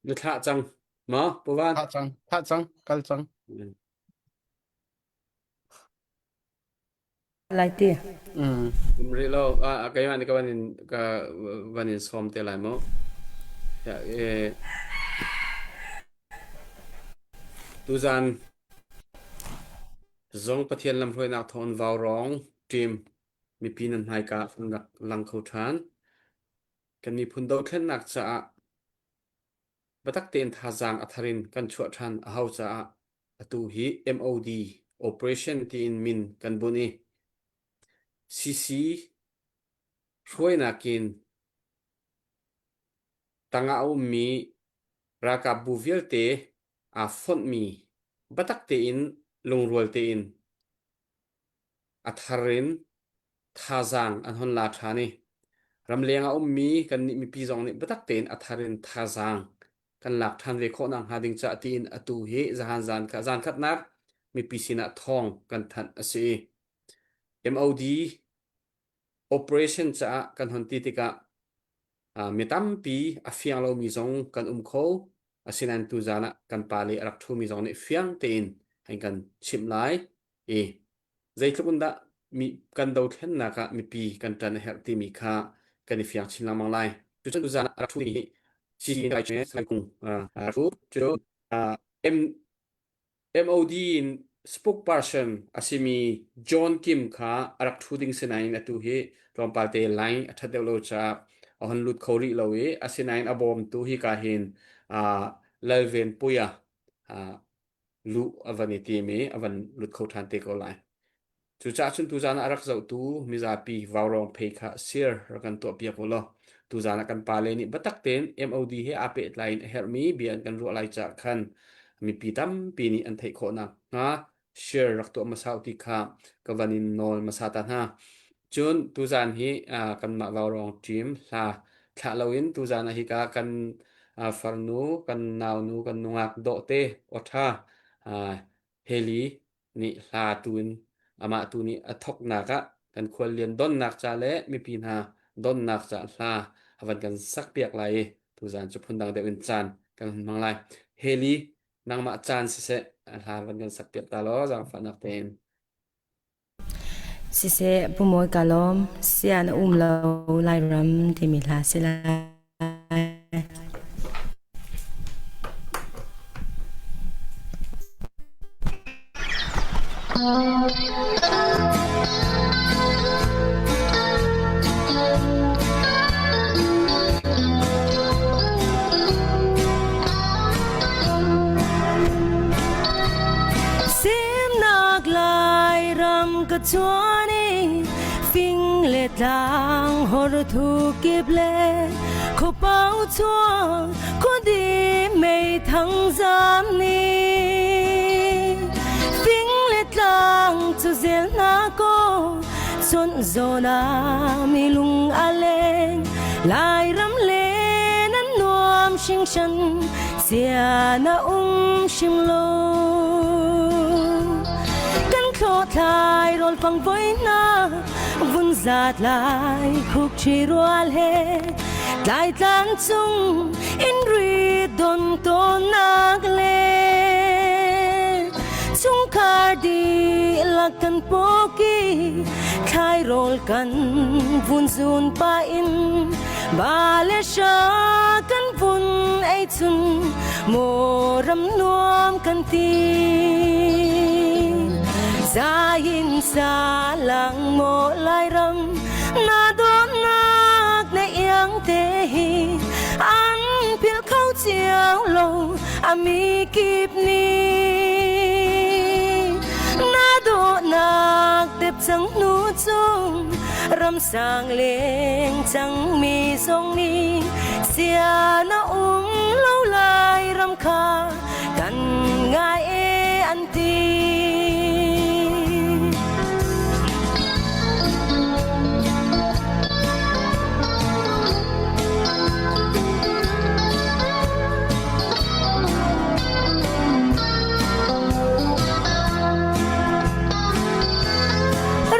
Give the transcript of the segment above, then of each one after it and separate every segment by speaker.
Speaker 1: Na thlah cang maw, Pu Van?
Speaker 2: Thlah cang, thlah cang, kal cang.
Speaker 3: Lai ti.
Speaker 2: Mm.
Speaker 1: Um rih lo. Ah, keimah nih ka van in ka van in sawm te lai mu. Ya, eh, tuzan zong Pathian lamhruainak thawng vaurawng team mipi nan hmaika an rak lang kho ṭhan. Kan miphun dothlennak caah biatak tein thazaang a thar in kan chuah ṭhan a hau caah atu hi MOD operation tiin min kan bunh i CC hruainak in tangah a ummi ralkapbu vialte aa fonhmi biatak tein lungrual tein a thar in thazaang an hon la ṭhan i ramleng a ummi kannih mipi zong nih biatak tein a thar in thazaang kan lak ṭhan ve khawh nakhnga ding caah tiin atu hi zahan zan kha zan khatnak mipi sinah thawng kan thanh a si i MOD operation caah kan hon ti tikah mi tampi a fiang lomi zong kan um kho. Asinain tuzan ah kan pale a rak ṭhumi zong nih fiang tein an kan chimh lai i zeitluk in dah mi kan dothlennak ah mipi kan ṭan a herh timi kha kan i fiang chin lengmang lai. Cucun tuzan ah a rak ṭhumi hi CCI Kung a ṭhu. Cu M MOD in spokesperson a simi John Kim kha a rak ṭhu ding si nain atu hi tlawmpal te line a ṭhat deuh lo caah a hon lut kho rih lo i asinain a bawmtu hika hin uh, Lalvenpuia uh, luh a van i tim i a van lut kho ṭhan te ko lai. Cucaah cun tuzaan ah a rak zohtu mizapi vaurawng phei kha sir rak kan tuahpiak u law tuzaan ah kan pale nih biatak tein MOD he aa pehtlai in a herhmi bia an kan ruah lai caah khan mipi tampi nih an theih khawh nakhnga share rak tuah hmasa u ti kha ka van in nawl hmasa ta hna. Cun tuzaan hi uh, kanmah vaurawng team hla thlah loin tuzaan ah hika kan uh, farnu, kan naunu, kan nungak dawhte awṭha uh, Heli nih hla tu in amah tu nih a thawknak ah kan khuallian donnak ca le mipi hna donnak ca hla a van kan sakpiak lai i tuzaan cu phundang deuh in caan kan hun hmang lai. Heli, nangmah caan siseh a hla van kan sakpiak ta law zaangfahnak tein.
Speaker 3: Siseh, Pu Mawi ka lawm. Sia na um lo Lairam timi hla si lai. Semnak Lairam ka chuan i fing le tlang hor thu kip le khuapau chuang khuadi mei thang zam ni fing le tlang cu zel na ko chon zona mi lung a leng Lairam le nan nuam hringhran sia na um hrim lo kan thlawthlai rawl fang voi na vun zat lai khuk ṭhi rual he tlai tlang cung in ri don tawnnak le chungkhar dihlak kan pawki thlai rawl kan vun zun pa in ba le sha kan vun ei chun maw ram nuam kan ti zain sa lang maw lai ram na dawtnak na iang te hi an philh kho cio lo a mi kip nih na dawhnak tep cang hnu cung ram sang leng cang mi zong nih sia na um lo lai ram kha kan ngai e an ti.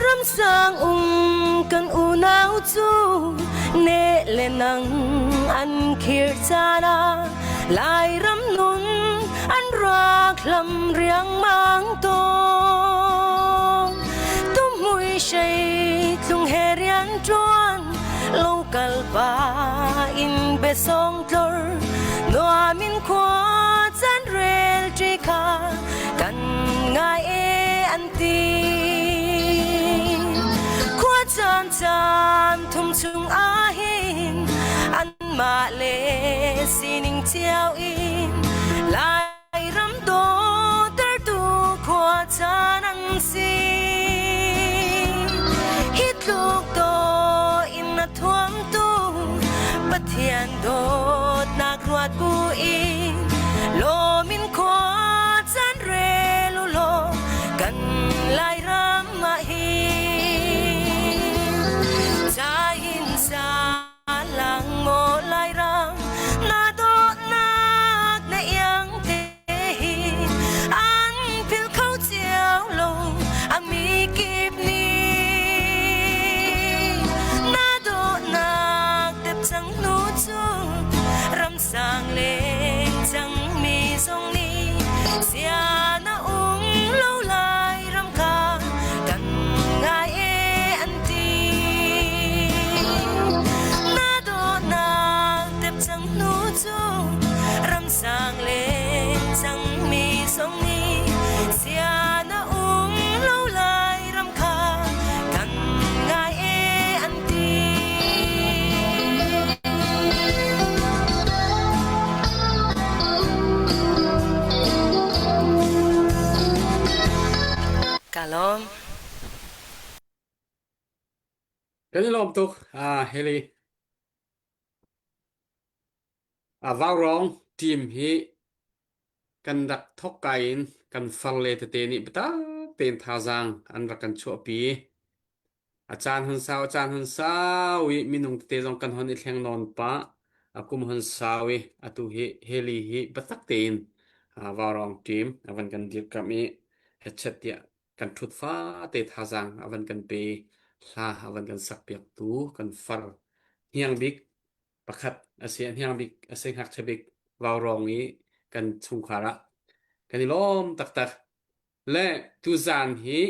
Speaker 3: Ramsang um kan unau cu ne le nang an khir caan ah. Lairam nun an rak hlam riangmang tawn. Tumui sei tlung he rian ṭuan, lokal pa in besong tlor, nuam in khua chan rel ṭi kha kan ngai e an ti. Khua caan caan thum chung ahhin anmah le sining cio in Lairam dawtertu khua caan an si. Hi tluk dawh in a thuamtu Pathian dawtnak ruat bu in lawm in khua caan rel u law kan Lairam ah hin cain sa lang maw Lairam na dawtnak na iang te hi an philh kho cio lo a mi kip nih na dawtnak tep cang hnu cu ramsang leng cang mi zong nih sia na um lo lai ram kha kan ngai e an ti na dawtnak tep cang hnu cu ramsang leng cang mi zong nih sia na um lo lai ram kha kan ngai e an ti. Ka lawm.
Speaker 1: Kan i lawm tuk. Ah, Heli. Ah, Vaurawng team hi kan rak thawk ka in kan farle tete nih biatak tein thazaang an rak kan chuahpi. A caan hun sau, a caan hun sau i minung tete zong kan hon i thleng nawn pah. A kum hun sau i atu hi heli hi biatak tein vaurawng team a van kan dirkamh i hetchet tiah kan ṭhut fate thazaang a van kan pe hla a van kan sakpiaktu kan far hniang bik pakhat a si a hniang bik a si ngakchia bik vaurawng i kan chungkhar ah kan i lawm taktak le tuzaan hi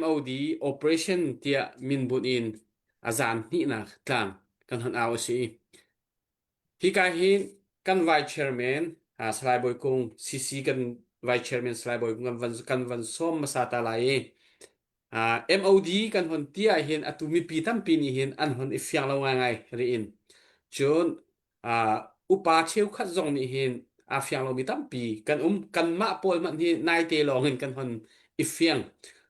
Speaker 1: MOD operation tiah min bunh in a zaan hnihnak tlang kan hon au a si hika hi kan vice chairman Salai Bawi Kung CC kan vice chairman Salai Bawi Kung kan van kan van sawm hmasa ta lai i MOD kan hon ti ahhin atu mipi tampi nih hin an hon i fiang lo ngaingai rih in. Cun upa cheukhat zong nih hin aa fiang lomi tampi kan um. Kanmah pawl hmanh hi naite lawng in kan hon i fiang.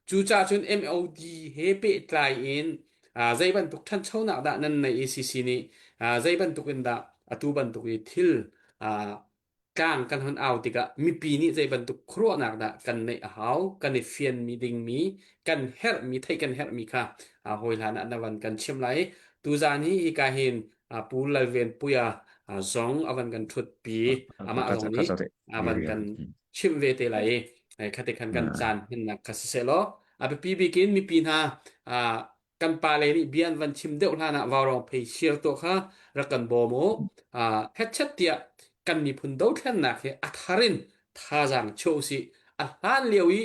Speaker 1: Cucaah cun MOD he pehtlai in zei bantuk ṭhanchonak dah nan neih i CC nih zei bantuk in dah atu bantuk i thil tlang kan hon au tikah mipi nih zei bantuk khuaruahnak dah kan neih a hau, kan i fianmi dingmi, kan herhmi, theih kan herhmi kha hawi hlan ah na van kan chim lai. Tuzaan hi hika hin Pu Lalven Puia zong a van kan ṭhutpi, amah zong nih a van kan chimh ve te lai i khate khan kan caan hmannak kha siseh law a biapi bik in mipi hna kan pale nih bia an van chim deuh hlan ah vaurawng phei share tuah kha rak kan bawm u. Hetchet tiah kan miphun dothlennak hi a thar in thazaang chuah usih. A hlan lio i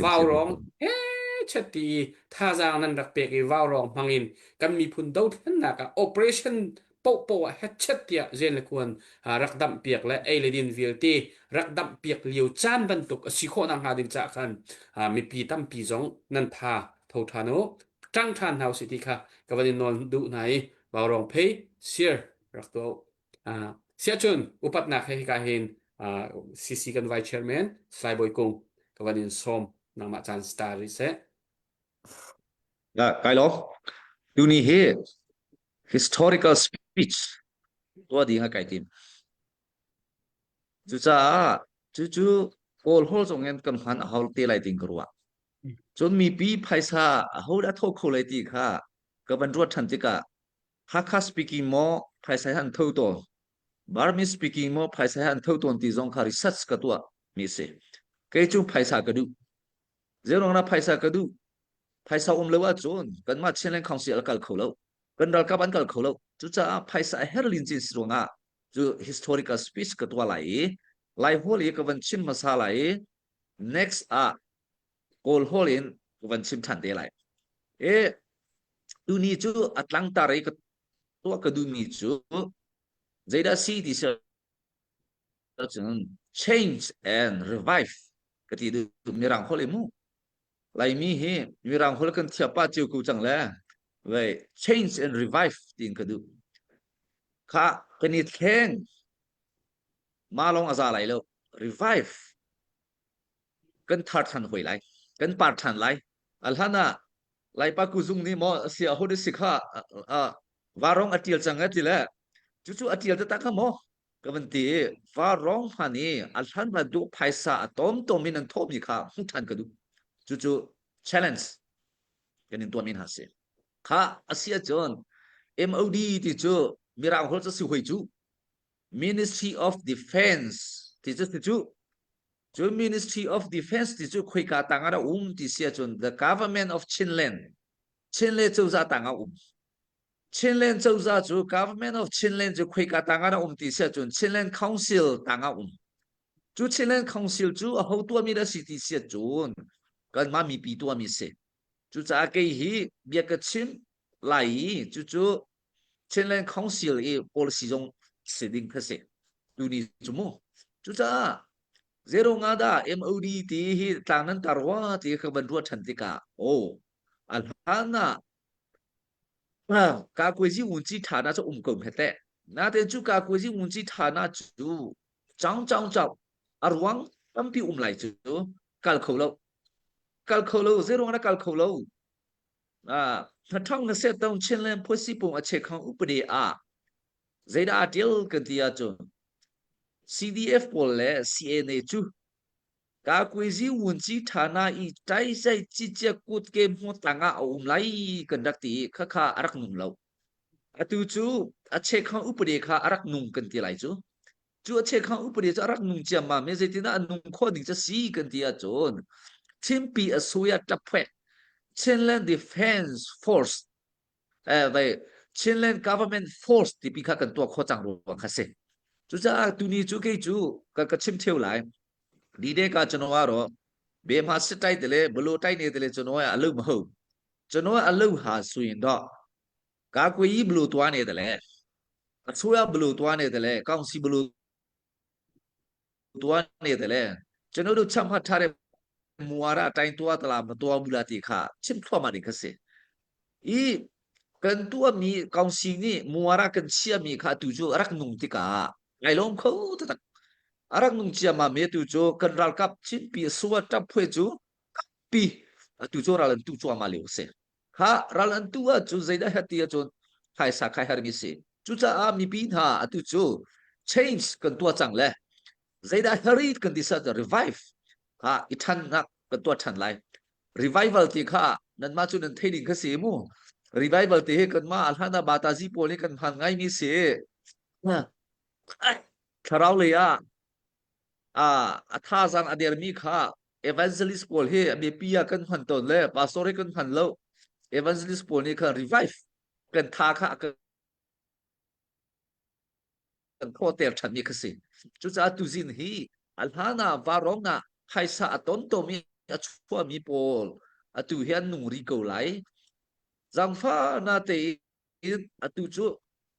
Speaker 1: vaurawng hetchet ti i thazaang nan rak pek i vaurawng hmang in kan miphun dothlennak ah operation pohpoh ah hetchet tiah rian le kuan rak damh piak le ei le din vialte rak damh piak lio caan bantuk a si khawh nakhnga ding caah khan mipi tampi zong nan tha tho ṭhan u ṭang ṭhan hna usih ti kha ka van in nawl duh hna i vaurawng phei sir rak tuah u. Siahcun upatnak he hika hin CC kan vice chairman Salai Bawi Kung ka van in sawm nangmah caan star rih seh.
Speaker 4: Kai lawm. Tuni hi historical speech tuah ding a kai tim. Cucaah cucu Kawl holh zong in kan hman a hau te lai ting ka ruah. Cun mipi phaisa aho dah tho kho lai ti kha ka van ruat ṭhan tikah Hakha speaking maw phaisa hi an tho tawn Burmese speaking maw phaisa hi an tho tawn ti zong kha research ka tuah mi si. Kei cu phaisa ka duh. Zeiruang dah phaisa ka duh? Phaisa um lo ahcun kanmah Chinland Council a kal kho lo. Kan ralkap an kal kho lo. Cucaah phaisa a herh lincin si ruangah. Cu historical speech ka tuah lai i Lai holh i ka van chim hmasa lai i next ah Kawl holh in ka van chim ṭhan te lai. E tuni cu a tlangtar i ka tuah ka duhmi cu zeidah si ti si cun change and revive ka ti duh mirang holh i mu Laimi hi mirang holh kan thiam pah cio ko cang le vei change and revive tiin ka duh kha kan i thleng ma lawng a za lai lo revive kan thar than hoi lai kan par than lai a hlan ah laipa kuzung nih maw sia ho si kha varong a tial cang a ti le cucu a tial taktak kha maw ka van ti i varong hman i a hlan bantuk phaisa a tom tom in an thawhmi kha hmuh than ka duh cucu challenge kan in tuahmi hna si kha a si ahcun MOD ti cu mirang holh cu si hoi cu Ministry of Defense ti cu si cu cu Ministry of Defense ti cu khoika tang ah um ti si ahcun the government of Chinland Chinland cozah tang ah um Chinland cozah cu government of Chinland cu khoika tang ah um ti si ahcun Chinland Council tang ah um. Cu Chinland Council cu a ho tuahmi dah si ti si ahcun kanmah mipi tuahmi si. Cucaah kei hi bia ka chim lai i cucu Chinland Council i policy zong si ding kha si. Tuni cu mu. Cucaah zero nga dah MOD ti hi tlang nan tar wa ti ka van ruah ṭhan tikah oh a hlan ah Kakuaizi vunci ṭha na cu um ko hme teh. Natein cu kakuaizi vunci ṭha na cu cang cang cang a ruang tampi um lai cu kal kho lo. Kal kho lo zeiruang na kal kho lo. Ah, hnathang na set tong Chinland phuasi pung a chekhang upade ah zeidah a ṭial kan ti ahcun CDF pawl le CNA cu Kakuizi wunci ṭhana i ṭaizai cicia kutke hmu tangah a um lai kan rak ti i khakha a rak nung lo. Atu cu a chekhang upade kha a rak nung kan ti lai cu. Cu a chekhang upade cu a rak nung ciammam i zeitindah a nung khawh ning cu si kan ti ahcun Chinpi a suya ṭaphuek Chinland Defense Force eh vai Chinland Government Force tipi kha kan tuah khawh cang ruang kha si. Cucaah tuni cu kei cu ka ka chim theu lai. Dide ka chano ro be ma se tai tele bulu tai ne tele chano a lu ma ho. Chano a lu ha suin do ka kui bulu tua ne tele. A chuya bulu tua ne tele kaung si bulu သွားနေတယ်လေကျွန်တော်တို့ချမှတ်ထားတဲ့မူဝါဒအတိုင်းသွားသလားမသွားဘူးလားဒီခါချစ်ထွက်မှာဒီခက်စီဤကန်တူအမီကောင်စီနိမူဝါဒကန်ချီအမီခါတူချိုရက်နုံတိကာไงลงเขาตะอารักนุงเจียมาเมตูโจกันรัลกับชินปีสัวตับเพื่อจูปีตูโจรัลตูจัวมาเลวเส Ha ral an tu ahcun zeidah hati ahcun phaisa khai hermi si. Cucaah mipi hna atu cu change kan tuah cang le zeidah hurry kan ti sa revive kha i ṭhannak kan tuah ṭhan lai. Revival ti kha nanmah cu nan thei ding kha si mu. Revival ti hi kanmah a hlan ah batazi pawl nih kan hman ngaimi si. Thlarau lei ah a thazaang a dermi kha evangelist pawl hi a biapi ah kan hman tawn le pastor hi kan hman lo evangelist pawl nih khan revive kan tha kha a kan thawter ṭhanmi kha si cucaah tuzin hi a hlan ah varong ah phaisa a ton tomi a chuahmi pawl atu hi an nung ri ko lai zangfa na te in atu cu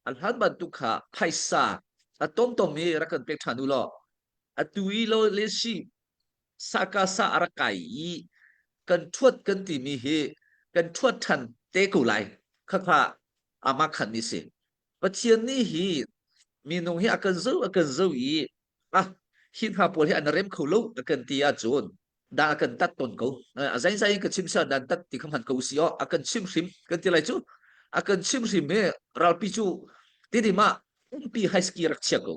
Speaker 4: a hlan bantuk kha phaisa a tomtom i rak kan pek ṭhan u law atu i lo le si saka sa a rak kai i kan ṭhuat kan timi hi kan ṭhuat ṭhan te ko lai khakha ama khan mi si Pathian nih hi minung hi a kan zo a kan zo i ah hi hna pawl hi an rem kho lo a kan ti ahcun dan a kan tat ton ko a zain zain ka chim sia dan tat ti kha hman ko si o a kan chim hrim kan ti lai cu a kan chim hrim he ralpi cu tidim ah umpi high ski rak chia ko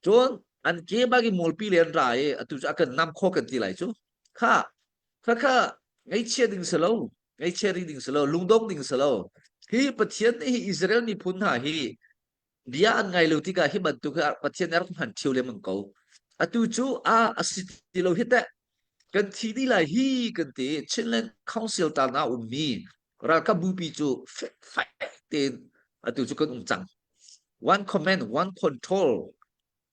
Speaker 4: cun an ke bagi molpi len ra i atu cu a kan nam kho kan ti lai cu kha kha kha ngeichia ding si lo ngeichia ri ding si lo lungdong ding si lo hi pathian nih hi Israel miphun hna hi bia an ngai lo tikah hi bantuk hi Pathian nih a rak hman ṭheo lengmang ko. Atu cu a a si ti lo hi teh kan thi dih lai hi kan ti Chinland Council tan ah ummi ralkap bupi cu fekfai tein atu cu kan um cang. One command, one control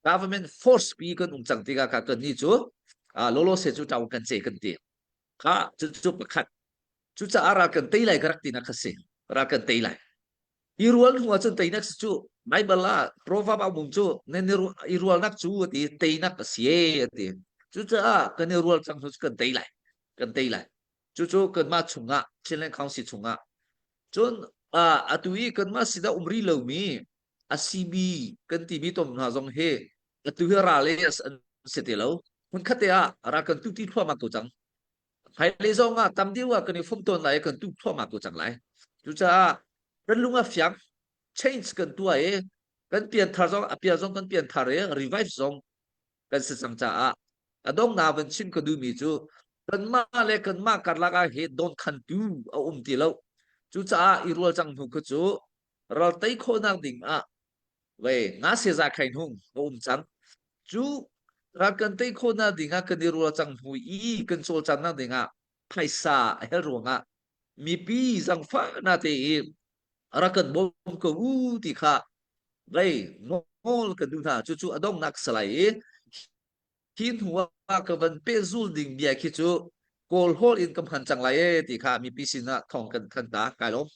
Speaker 4: government force pi kan um cang tikah ka kan ni cu lolo se cu tau kan ce kan ti. Kha cu cu pakhat. Cucaah ral kan tei lai ka rak ti nak kha si. Ral kan tei lai. I rual hnu ahcun teinak si cu Bible ah proverb ah um cu nan i rualnak cu a ti teinak a si e a ti. Cucaah kan i rual cang hnu cu kan tei lai. Kan tei lai. Cucu kanmah chungah Chinland Council chungah cun atu i kanmah sinah um rih lomi a CB kan timi tom hna zong hi atu hi ral i an si ti lo. Hmunkhat te ah ral kan tu ti thluahmah ko cang. Hmailei zong ah tam deuh ah kan i fum tawn lai i kan tu thluahmah ko cang lai. Cucaah kan lung a fiang, change kan tuah i kan pianthar zong a pian zong kan pianthar i revive zong kan si cang caah a donghnak van chim ka duhmi cu kanmah le kanmah karlak ah hi dawnkhantu a um ti lo. Cucaah i rual cang hnu khu cu ral tei khawhnak ding ah ve nga seza khain hung a um cang. Cu ral kan tei khawhnak ding ah kan i rual cang hnu i kan cawlcannak ding ah phaisa a hel ruangah mipi zangfah na te i rak kan bawm ko u ti kha vei nawl kan duh hna cucu a donghnak salai i hi hnu ah ka van pehzul ding bia khi cu kawl hawl in ka hman cang lai e ti kha mipi sin ah thawng kan than ta kai lawm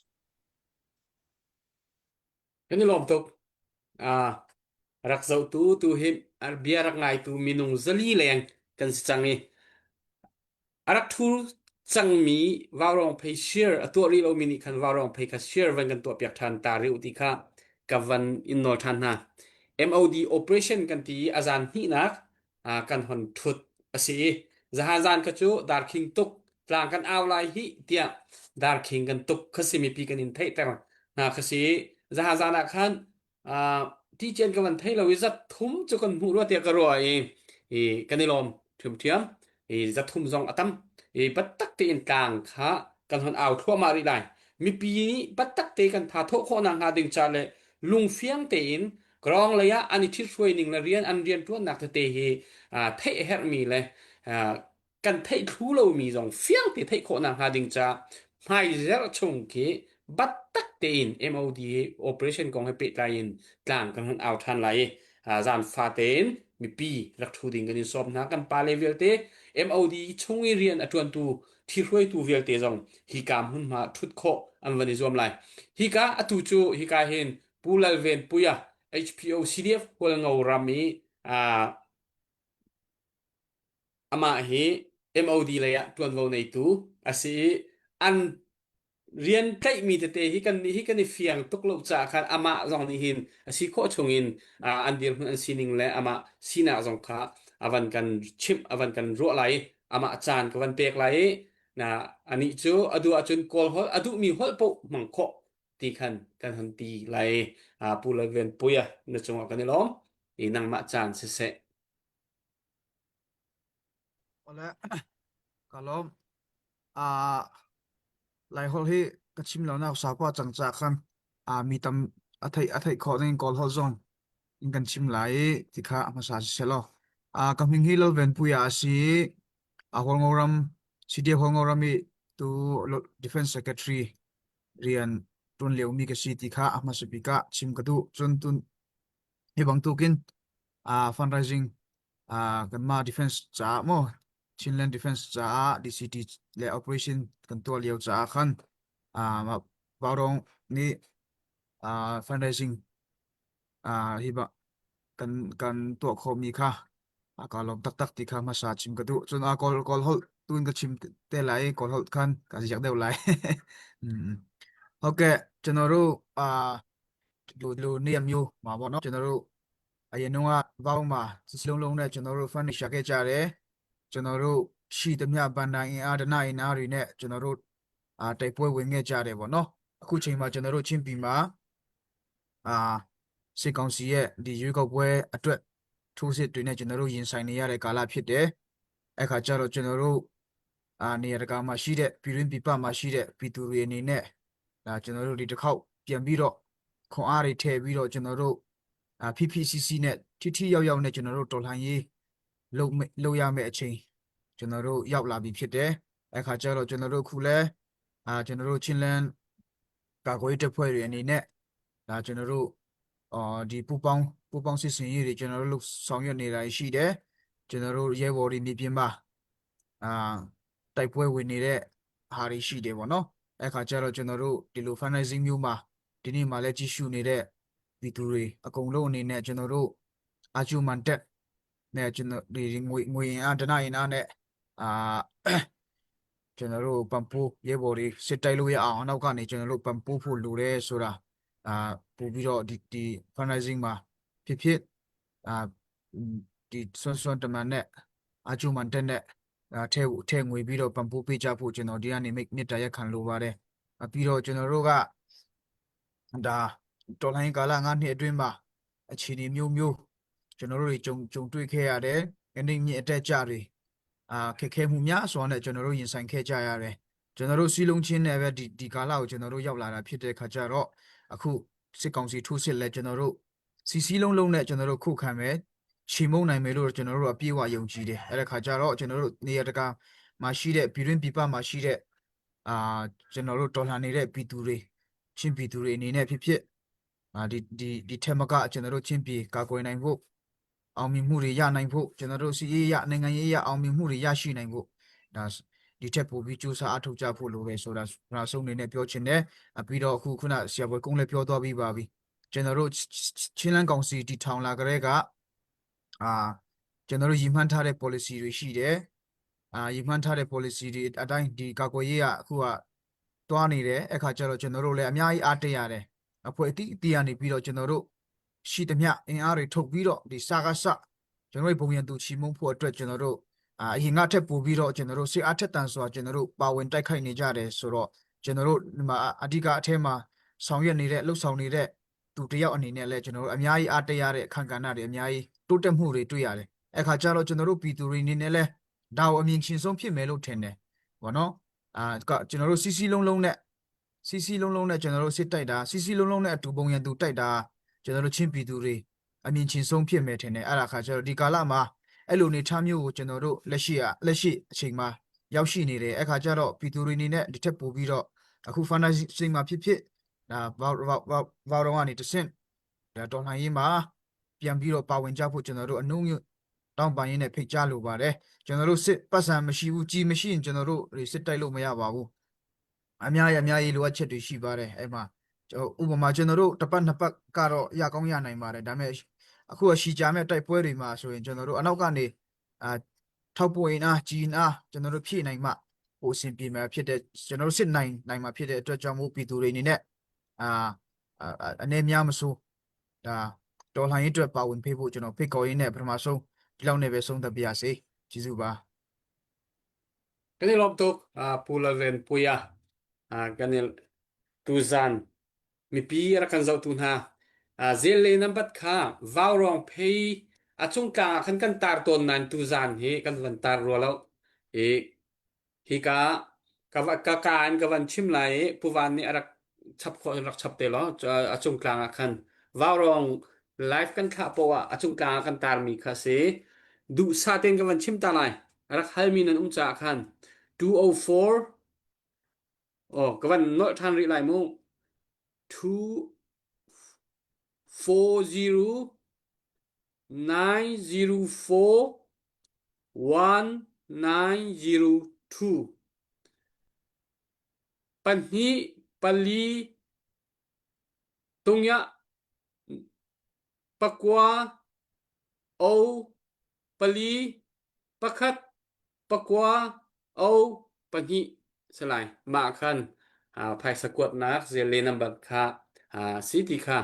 Speaker 1: Kan i lawm tuk. Ah, rak zohtu tu hi bia rak ngaitu minung zali leng kan si cang i a rak ṭhu cangmi vaurawng phei share a tuah rih lomi nih khan vaurawng phei kha share van kan tuahpiak ṭhan ta rih u ti kha ka van in nawl ṭhan hna. MOD operation kan ti i a zan hnihnak kan hon ṭhut a si i zahan zan kha cu darkhing tuk tlang kan au lai hi tiah darkhing kan tuk kha si mipi kan in theihter hna kha si i zahan zan ah khan ti cian ka van thei lo i zat thum cu kan hmuh rua tiah ka ruah i i kan i lawm ṭhiamṭhiam i zat thum zong a tam i biatak tein tlang kha kan hon au thluahmah rih lai mipi nih biatak te kan tha thawh khawh nakhnga ding ca le lungfiang tein Krawng lei ah an i ṭhithruai ning le rian an rianṭuannak tete hi theih a herhmi le kan theih thlu lomi zong fiang te theih khawh nakhnga ding caah hmaizerh chung khi battak tein MOD operation kong he pehtlai in tlang kan hun au ṭhan lai i zan fate in mipi rak ṭhu ding kan in sawm hna. Kan pale vialte MOD chung i rian a ṭuantu ṭhihruaitu vialte zong hika hmunhma ṭhut khawh an van i zuam lai. Hika atu cu hika hin Pu Lalvenpuia HPO CDF Hualngo ram i amah hi MOD lei ah ṭuanvo neitu a si i an rian tlaihmi tete hi kan nih hi kan i fiang tuk lo caah khan amah zong nih hin a si khawh chungin an dirhmun an sining le amah sinak zong kha a van kan chimh a van kan ruah lai i amah caan ka van pek lai i na anih cu a duh ahcun kawl holh a duhmi holh paoh hmang khawh ti khan kan hon ti lai Pu Lalvenpuia na cungah kan i lawm i nangmah caan siseh.
Speaker 5: Ole ka lawm. Ah Laiholh hi ka chim lo nak sakua cang ca khan a mi tam a theih a theih khawh ning kawl holh zong in kan chim lai i ti kha a hmasa si selaw. A ka hming hi Lalvenpuia a si i a Hualngo ram CDF Hualngo ram i tu Defense Secretary rian ṭuan liomi ka si ti kha a hmasa bik ah chim ka duh. Cun tun hi bantukin uh, fundraising uh, kanmah defense caah maw Chinland Defense caah DCT le operation kan tuah lio caah khan uh, Vaurong nih uh, fundraising uh, hi ba kan kan tuah khawhmi kha a ka lawm taktak ti kha hmasa chim ka duh. Cun a kawl kawl holh tuin ka chim te lai i kawl holh khan ka ziak deuh lai. Mm. Okay, ကျွန်တော်တို့အာလူလူနေမျိုးမှာပေါ့နော်ကျွန်တော်တို့အရင်တော့ကဘောင်းမှာစလုံးလုံးနဲ့ကျွန်တော်တို့ fund ရှာခဲ့ကြတယ်ကျွန်တော်တို့ရှိသမျှဘန်ဒိုင်အင်အားဒနာအင်အားတွေနဲ့ကျွန်တော်တို့အာတိုက်ပွဲဝင်ခဲ့ကြတယ်ပေါ့နော်အခုချိန်မှာကျွန်တော်တို့ချင်းပြည်မှာ အာစစ်ကောင်စီရဲ့ဒီရွေးကောက်ပွဲအတွက်ထိုးစစ်တွေနဲ့ကျွန်တော်တို့ရင်ဆိုင်နေရတဲ့ကာလဖြစ်တယ်။အဲ့ခါကျတော့ကျွန်တော်တို့အာနေရာတကာမှာရှိတဲ့ပြည်တွင်းပြည်ပမှာရှိတဲ့ပြည်သူတွေအနေနဲ့ဒါကျွန်တော်တို့ဒီတစ်ခေါက်ပြန်ပြီးတော့ခွန်အားတွေထည့်ပြီးတော့ကျွန်တော်တို့အာ PPCC နဲ့ထိထိရောက်ရောက်နဲ့ကျွန်တော်တို့တော်လှန်ရေးလုပ်လုပ်ရမယ့်အချိန်ကျွန်တော်တို့ရောက်လာပြီဖြစ်တယ်။အဲ့ခါကျတော့ကျွန်တော်တို့ခုလဲအာကျွန်တော်တို့ချင်းလန်းကာကွယ်ရေးတပ်ဖွဲ့တွေအနေနဲ့ဒါကျွန်တော်တို့ အော်ဒီပူပေါင်းပူပေါင်းစစ်စင်ရေးတွေကျွန်တော်တို့လုပ်ဆောင်ရွက်နေတာရှိတယ်ကျွန်တော်တို့ရဲဘော်တွေနေပြင်မှာအာတိုက်ပွဲဝင်နေတဲ့ဟာတွေရှိတယ်ပေါ့နော်အဲ့ခါကျတော့ကျွန်တော်တို့ဒီလို fundraising မျိုးမှာဒီနေ့မှာလည်းကြည့်ရှုနေတဲ့ပြည်သူတွေအကုန်လုံးအနေနဲ့ကျွန်တော်တို့အာဂျူမန်တက်နဲ့ကျွန်တော်ဒီငွေငွေရင်အားဒနရင်အားနဲ့အာ ကျွန်တော်တို့ပံပိုးရဲဘော်တွေစစ်တိုက်လို့ရအောင်အနောက်ကနေကျွန်တော်တို့ပံပိုးဖို့လိုတယ်ဆိုတာအာပို့ပြီးတော့ဒီဒီ fundraising မှာဖြစ်ဖြစ်အာဒီဆွန်းဆွန်းတမန်နဲ့အာဂျူမန်တက်နဲ့အာထဲထဲငွေပြီးတော့ပံပိုးပေးကြဖို့ကျွန်တော်ဒီကနေမိတ်တာရက်ခံလိုပါတယ်အပြီးတော့ကျွန်တော်တို့ကဒါတော်လိုင်းကာလ9နှစ်အတွင်းမှာအခြေအနေမျိုးမျိုးကျွန်တော်တို့တွေကြုံကြုံတွေ့ခဲ့ရတယ်အနေမြင့်အတက်ကြတွေ အာခက်ခဲမှုများစွာနဲ့ကျွန်တော်တို့ရင်ဆိုင်ခဲ့ကြရတယ်ကျွန်တော်တို့စီလုံးချင်းနဲ့ပဲဒီဒီကာလကိုကျွန်တော်တို့ရောက်လာတာဖြစ်တဲ့ခါကျတော့အခုစစ်ကောင်စီထိုးစစ်လဲကျွန်တော်တို့စီစီလုံးလုံးနဲ့ကျွန်တော်တို့ခုခံမယ်ချီမုံနိုင်မယ်လို့ကျွန်တော်တို့အပြည့်အဝယုံကြည်တယ်အဲ့ဒါခါကျတော့ကျွန်တော်တို့နေရာတကာမှာရှိတဲ့ပြည်တွင်းပြည်ပမှာရှိတဲ့အာကျွန်တော်တို့တော်လှန်နေတဲ့ပြည်သူတွေချင်းပြည်သူတွေအနေနဲ့ဖြစ်ဖြစ်အာဒီဒီဒီထက်မကကျွန်တော်တို့ချင်းပြည်ကာကွယ်နိုင်ဖို့ အောင်မြင်မှုတွေရနိုင်ဖို့ကျွန်တော်တို့စီရေးရနိုင်ငံရေးရအောင်မြင်မှုတွေရရှိနိုင်ဖို့ဒါဒီထက်ပိုပြီးကြိုးစားအထောက်ကြဖို့လိုပဲဆိုတာနောက်ဆုံးအနေနဲ့ပြောချင်တယ်အပြီးတော့အခုခုနဆရာဘွယ်ကုန်းလည်းပြောသွားပြီးပါပြီကျွန်တော်တို့ချင်းလန်းကောင်စီတီထောင်လာကြတဲ့ကအာကျွန်တော်တို့ရည်မှန်းထားတဲ့ policy တွေရှိတယ်အာရည်မှန်းထားတဲ့ policy တွေအတိုင်းဒီကာကွယ်ရေးကအခုကတွားနေတယ်အခါကျတော့ကျွန်တော်တို့လည်းအများကြီးအားတက်ရတယ်အဖွဲ့အတိအတီကနေပြီးတော့ကျွန်တော်တို့ ရှိသမျှအင်အားတွေထုတ်ပြီးတော့ဒီစာကစကျွန်တော်တို့ဘုံရန်သူချီမုန်းဖို့အတွက်ကျွန်တော်တို့အာအရင်ကထက်ပိုပြီးတော့ကျွန်တော်တို့စစ်အားထက်တန်စွာကျွန်တော်တို့ပါဝင်တိုက်ခိုက်နေကြတယ်ဆိုတော့ကျွန်တော်တို့ဒီမှာအဓိကအထဲမှာဆောင်ရွက်နေတဲ့လှုပ်ဆောင်နေတဲ့သူတယောက်အနေနဲ့လည်းကျွန်တော်တို့အများကြီးအားတက်ရတဲ့အခန်းကဏ္ဍတွေအများကြီးတိုးတက်မှုတွေတွေ့ရတယ်အခါကျတော့ကျွန်တော်တို့ပြည်သူတွေအနေနဲ့လည်းဒါကိုအမြင်ချင်းဆုံးဖြစ်မယ်လို့ထင်တယ်ဘောနော်အာကကျွန်တော်တို့စီစီလုံးလုံးနဲ့စီစီလုံးလုံးနဲ့ကျွန်တော်တို့စစ်တိုက်တာစီစီလုံးလုံးနဲ့အတူပုံရန်သူတိုက်တာ ကျွန်တော်တို့ချင်းပြည်သူတွေအမြင်ချင်းဆုံးဖြစ်မယ်ထင်တယ်အဲ့ဒါခါကျတော့ဒီကာလမှာအဲ့လိုနေထားမျိုးကိုကျွန်တော်တို့လက်ရှိအလက်ရှိအချိန်မှာရောက်ရှိနေတယ်အဲ့ခါကျတော့ပြည်သူတွေအနေနဲ့ဒီထက်ပိုပြီးတော့အခု fundraising မှာဖြစ်ဖြစ်ဒါဘောက်ဘောက်ဘောက်ဘောက်တော့ကနေတဆင့်ဒါတော်လှန်ရေးမှာပြန်ပြီးတော့ပါဝင်ကြဖို့ကျွန်တော်တို့အနှုံးတောင်းပန်ရင်းနဲ့ဖိတ်ကြားလိုပါတယ်ကျွန်တော်တို့စစ်ပတ်စံမရှိဘူးကြီးမရှိရင်ကျွန်တော်တို့စစ်တိုက်လို့မရပါဘူးအများကြီးအများကြီးလိုအပ်ချက်တွေရှိပါတယ်အဲ့မှာ ကျွန်တော်ဥပမာကျွန်တော်တို့တစ်ပတ်နှစ်ပတ်ကတော့ရကောင်းရနိုင်ပါတယ်ဒါပေမဲ့အခုအရှိကြမဲ့တိုက်ပွဲတွေမှာဆိုရင်ကျွန်တော်တို့အနောက်ကနေအာထောက်ပို့ရင်အားဂျီရင်အားကျွန်တော်တို့ဖြည့်နိုင်မှပိုအဆင်ပြေမှာဖြစ်တဲ့ကျွန်တော်တို့စစ်နိုင်နိုင်မှာဖြစ်တဲ့အတွက်ကြောင့်မို့ပြည်သူတွေအနေနဲ့အာအာအနေများမစိုးဒါတော်လှန်ရေးအတွက်ပါဝင်ဖေးဖို့ကျွန်တော်ဖိတ်ခေါ်ရင်းနဲ့ပထမဆုံးဒီလောက်နဲ့ပဲဆုံးသက်ပါရစေကျေးဇူးပါ
Speaker 1: Kan i lawm tuk Pu Lalren Puia kan i tuzan mipi rak kan zohtu hna zel le nambat kha vaurawng phei a cung tlang ah khan kan tar tawn nain tuzan hi kan van tar rua lo i hika ka ka ka in ka van chim lai i puvan nih a rak chap khawh rak chap te law a cung tlang ah khan vaurawng live kan thlah poah ah a cung tlang ah kan tarmi kha si duhsah tein ka van chim ta lai a rak halmi nan um caah khan 204 Oh, ka van nolh ṭhan rih lai mu. 2 4 0 9 0 4 1 9 0 2 pahnih pali tungya pakua o pali pakhat pakua o pahnih salai mah khan phaisa kuatnak zelle number kha si ti kha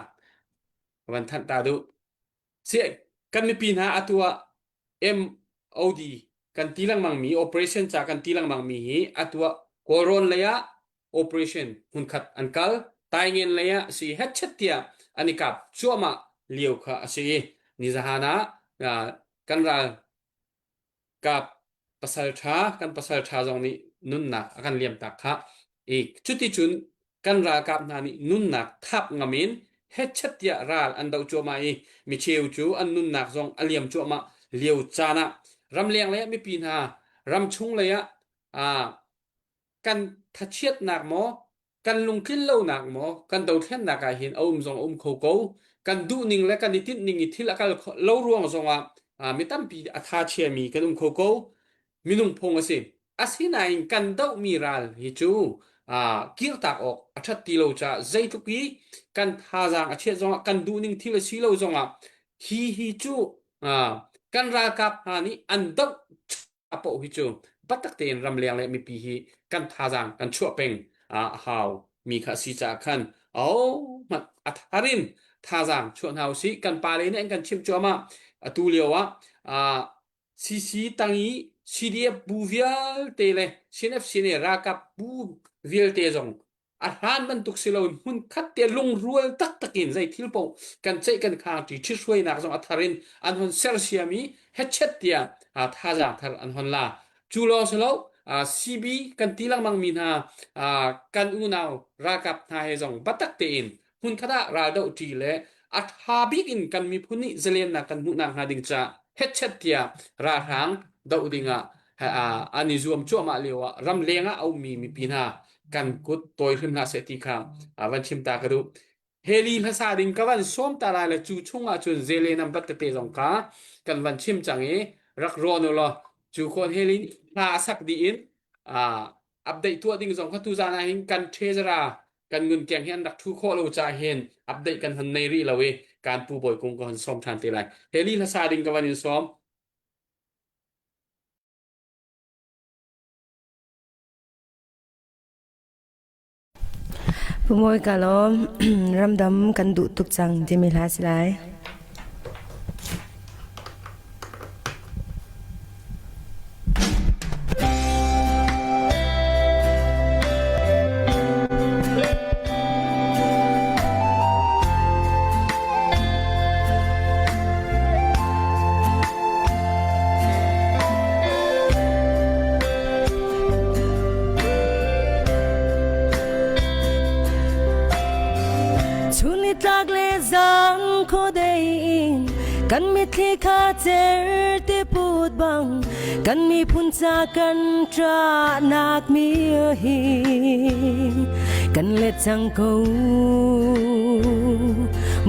Speaker 1: van thanh ta duh si kan mipi hna atu ah MOD kan ti lengmang mi operation ca kan ti lengmang mi hi atu ah Kawlrawn lei ah operation hmunkhat an kal Taingen lei ah si hetchet tiah an i kap cuahmah lio kha a si i nizahan ah kan ral kap pasal ṭha kan pasal ṭha zong nih nunnak a kan liam tak kha i cuticun kan ralkap hna nih nunnak thap ngam in hetchet tiah ral an doh cuahmah i micheu cu an nunnak zong a liam cuahmah lio caan ah ramleng lei ah mipi hna ramchung lei ah kan thachiatnak maw? Kan lungtlin lonak maw kan dothlennak ah hin a um zong a um kho ko. Kan duhning le kan i tinhning i thil a kal lo ruang zongah mi tampi a tha chiami kan um kho ko. Minung phung a si. Asinain kan dohmi ral hi cu kirtak awk a ṭhat ti lo caah zeitluk i kan thazaang a chiat zongah kan duhning thil a si lo zongah hi hi cu kan ralkap hna nih an doh paoh hi cu biatak tein ramleng le mipi hi kan thazaang kan chuah peng a hau mi kha a si caah khan ahohmanh a thar in thazaang chuah hna usih. Kan pale nih an kan chimh cuahmah. Atu lio ah CC tang i CDF bu vialte le CNFC nih ralkap bu vialte zong a hlan bantuk si loin hmunkhat te lungrual taktak in zei thil paoh kan ceih kan khang ṭi ṭhithruainak zong a thar in an hon sersiam i hetchet tiah thazaang thar an hon la. Cu lawng si lo, CB kan ti lengmang mi hna kan unau ralkap hna he zong biatak tein hmunkhat ah raldoh ṭi le a ṭha bik in kan miphun nih zalennak kan hmuhnak hnga ding caah hetchet tiah ralhrang doh dingah an i zuam cuahmah lio ah ramleng ah a ummi mipi hna kan kut tawi hrim hlah seh ti kha van chim ta ka duh. Heli hlasa ding ka van sawm ta lai le cu chung ah cun zele nam bat tete zong kha kan van chim cang i rak rawn u law cu khawn heli hla a sak dih in update tuah ding zong kha tu zan ah hin kan treasurer kan ngunkeng hi an rak thu khawh lo caah hin update kan hon nei rih lo i kan pu bawi kung ka hon sawm ṭhan te lai. Heli hlasa ding ka van in sawm.
Speaker 3: Pu Mawi ka lawm. Ramdam kan duh tuk cang timi hla si lai. Chun nitlak le zang khuadei in kan mitthli kha cer te put bang kan miphun ca kan ṭahnak mi hi kan let cang ko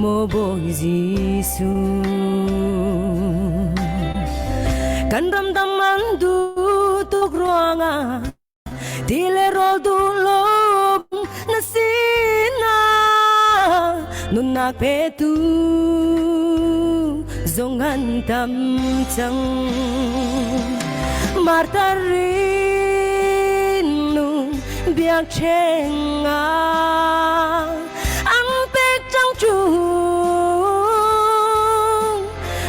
Speaker 3: maw Bawi Jesuh. Kan ramdam an duh tuk ruangah ti le rawl duh lo na sinah nunnak petu zong an tam cang. Martha rin nu biakṭheng ah an pek cang cu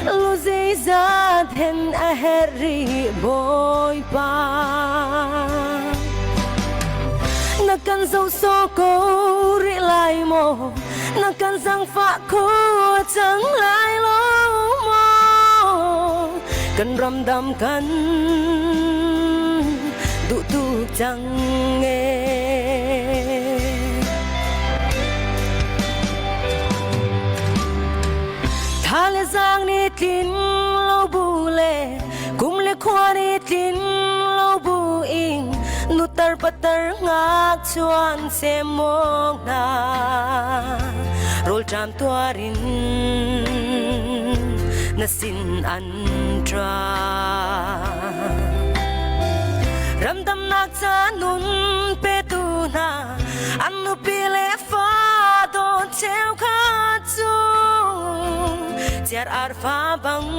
Speaker 3: lu zeizat hen a herh rih Bawipa na kan zoh sawh ko rih lai maw na kan zaangfah kho cang lai lo maw kan ramdam kan duh tuk cang e. Tha le zaang nih tlin lo bu le kum le khua nih tlin lo bu in nutar patar ngak chuan semong hna rawlṭam tuarin na sin an ṭa. Ramdamnak ca nun petu hna an nupi le fa dawt cheukhat cu chiar arfa bang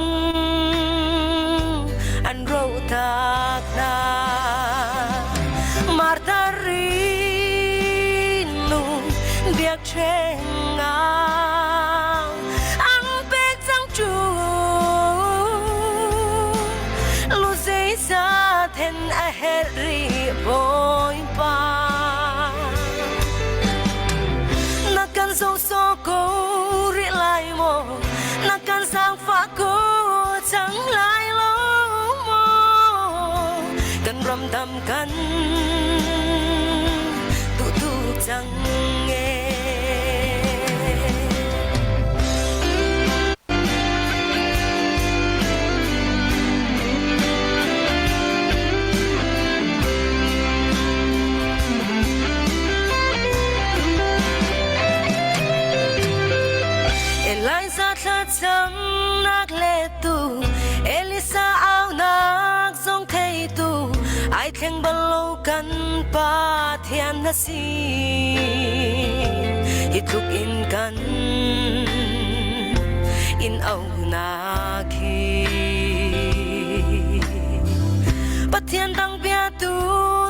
Speaker 3: an rohtak hna. Martha rinu biakṭheng ah an pek cang cu lu zeizat hen a herh rih Bawipa. Na kan zoh sawh ko rih lai maw? Na kan zaangfah ko cang lai lo maw? Kan ramdam kan duh tuk cang e. Thlacamnak lettu Elisa aunak zong theitu ai thleng bal lo kan Pathian na si hi tluk in kan in aunak hi Pathian dang biatu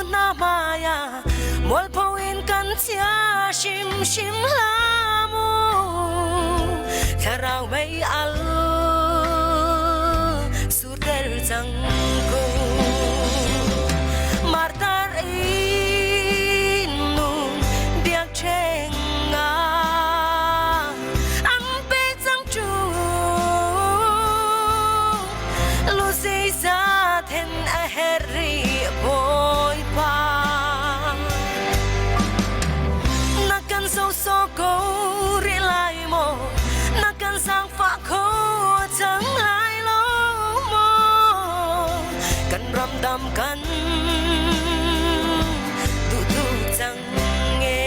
Speaker 3: na hmai ah mualpho in kan chia hrimhrim hlah mu thlarau mei al surter cang ko martar in nu biakṭheng ah an pe cang cu lu zeizat then a herh rih Bawipa. Na kan sosawh ko rih lai maw? Na kan zaangfah kho cang lai lo maw? Kan ramdam kan duh tuk cang e.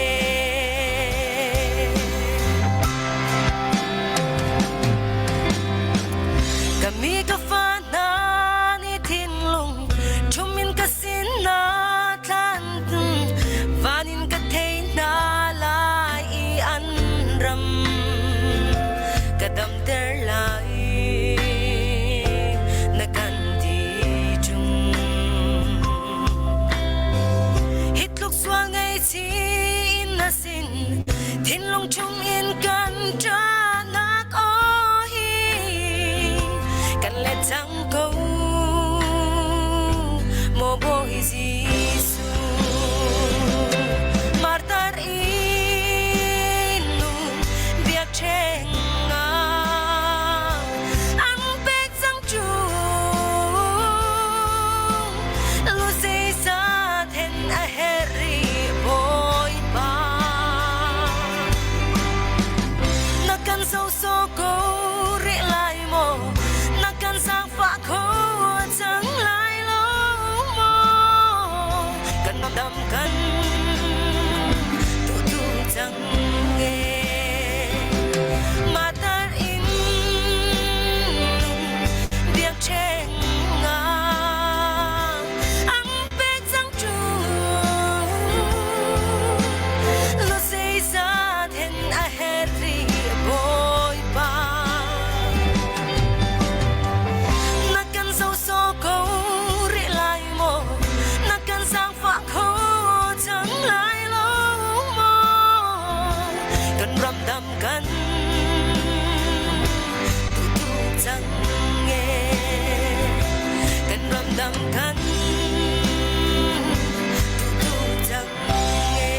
Speaker 3: Ka mi ka fa hna nih thinlung ṭhum in ka sin na tlan van in ka thei hna lai i an ram ka damter lai na kan ti ṭung hi tluk sual ngaihchih na sin thinlung chung in kan ṭahnak aw hi kan let cang ko maw Bawi Jesuh martar in nung biakṭheng ah an pek cang cu lu zeizat hen a herh rih Bawipa na kan sosawh ko rih lai maw na kan zaangfah kho cang lai lo maw kan dam kan tu tu cang e matar in biakṭheng ah an pek cang cu lu zeizat hen a herh rih Bawipa na kan sosawh ko rih lai maw na kan zaangfah kho cang lai lo maw kan ramdam kan tu tu cang e kan ramdam kan tu tu cang e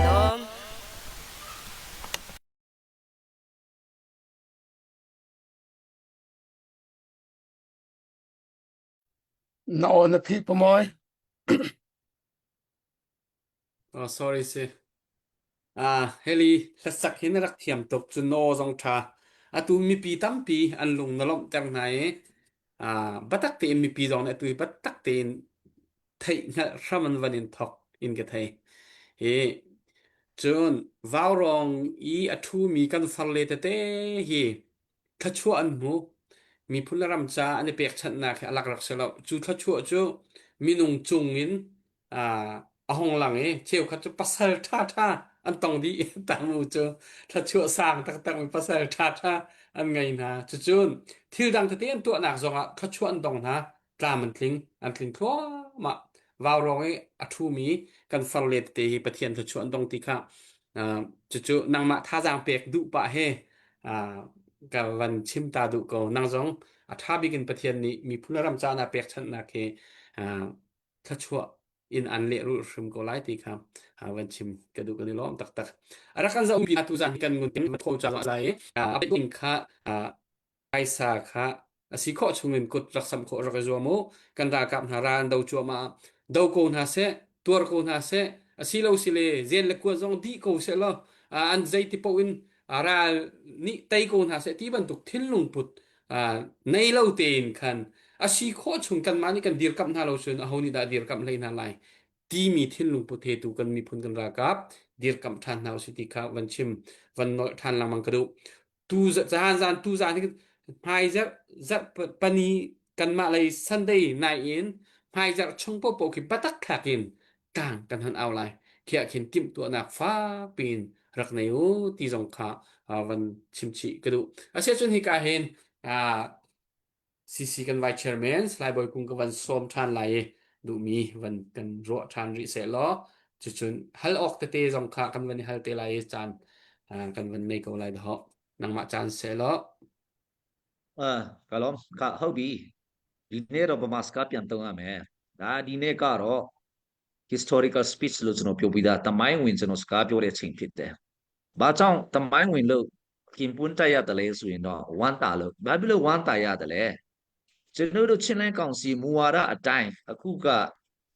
Speaker 3: Kalom.
Speaker 2: Na aw na phih pamawi.
Speaker 1: Oh, sorry si. Ah, heli hlasak hi na rak thiam tuk cu naw zong ṭha. Atu mipi tampi an lung na lawmhter hna i ah, biatak tein mipi zong nih atu hi biatak tein theih hngalh hram an van in thok in ka thei. Hi cun vaurawng i a ṭhumi kan farle tete hi thluachuah an hmu. Miphun le ram ca an i pekchanhnak hi a lak rak si lo. Cu thluachuah cu minung cung in a hung lang i cheukhat cu pasal ṭhaṭha an tong dih. Tamu cu thluachuah sang taktak mi pasal ṭhaṭha an ngei hna. Cucun thil dang tete an tuahnak zongah thluachuah an dong hna. Tlam an tling, an tling thluahmah. Vaurawng i a ṭhumi kan farle tete hi Pathian thluachuah an dong ti kha cucu nangmah thazaang pek duh pah he ka van chim ta duh ko. Nang zong a ṭha bik in Pathian nih miphun le ram caah na pekchanhnak hi thluachuah in an lehrulh hrim ko lai ti kha van chim ka duh kan i lawm taktak. A rak kan zohmi tu zan kan ngun tho cha lai a ding kha phaisa kha a si khawh chungin kut rak samh khawh rak i zuam u. Kan ralkap hna ral an do cuahmah. Do ko hna seh, tuar ko hna seh, a si lo si le zen le kuan zong dih ko seh law an zeiti paoh in ral nih tei ko hna seh ti bantuk thinlung put nei lo tein khan a si khawh chung kanmah nih kan dirkamh hna lo cun aho nih dah dirkamh hlei hna lai. Timi thinlung put he tu kan miphun kan ralkap dirkamh ṭhan hna usih ti kha van chim van nolh ṭhan lengmang ka duh. Tu zan zan tu zan hi hmai zarh zarh pani kanmah lei Sunday night in hmai zarh chung paohpaoh khi biatak thlak in tlang kan han au lai. Khi ah khin timhtuahnak fak piin rak nei u ti zong kha van chim chih ka duh. Asiahcun hika hin CC kan Vice Chairman Salai Bawi Kung ka van sawm ṭhan lai i duhmi van kan ruah ṭhan rih seh law cucun hal awk tete zong kha kan van i hal te lai i caan kan van nei ko lai dahawh. Nangmah caan seh law.
Speaker 4: ကလောကဟုတ်ပြီဒီနေ့တော့ဗမာစကားပြန်သုံးရမယ်ဒါဒီနေ့ကတော့ historical speech လို့ကျွန်တော်ပြောပြီးသားတမိုင်းဝင်ကျွန်တော်စကားပြောတဲ့အချိန်ဖြစ်တယ်။ဘာကြောင့်တမိုင်းဝင်လို့ကင်ပွန်းတက်ရတယ်လဲဆိုရင်တော့ဝမ်းတာလို့ဘာဖြစ်လို့ဝမ်းတာရတယ်လဲကျွန်တော်တို့ချင်းလန်းကောင်စီမူဝါဒအတိုင်းအခုက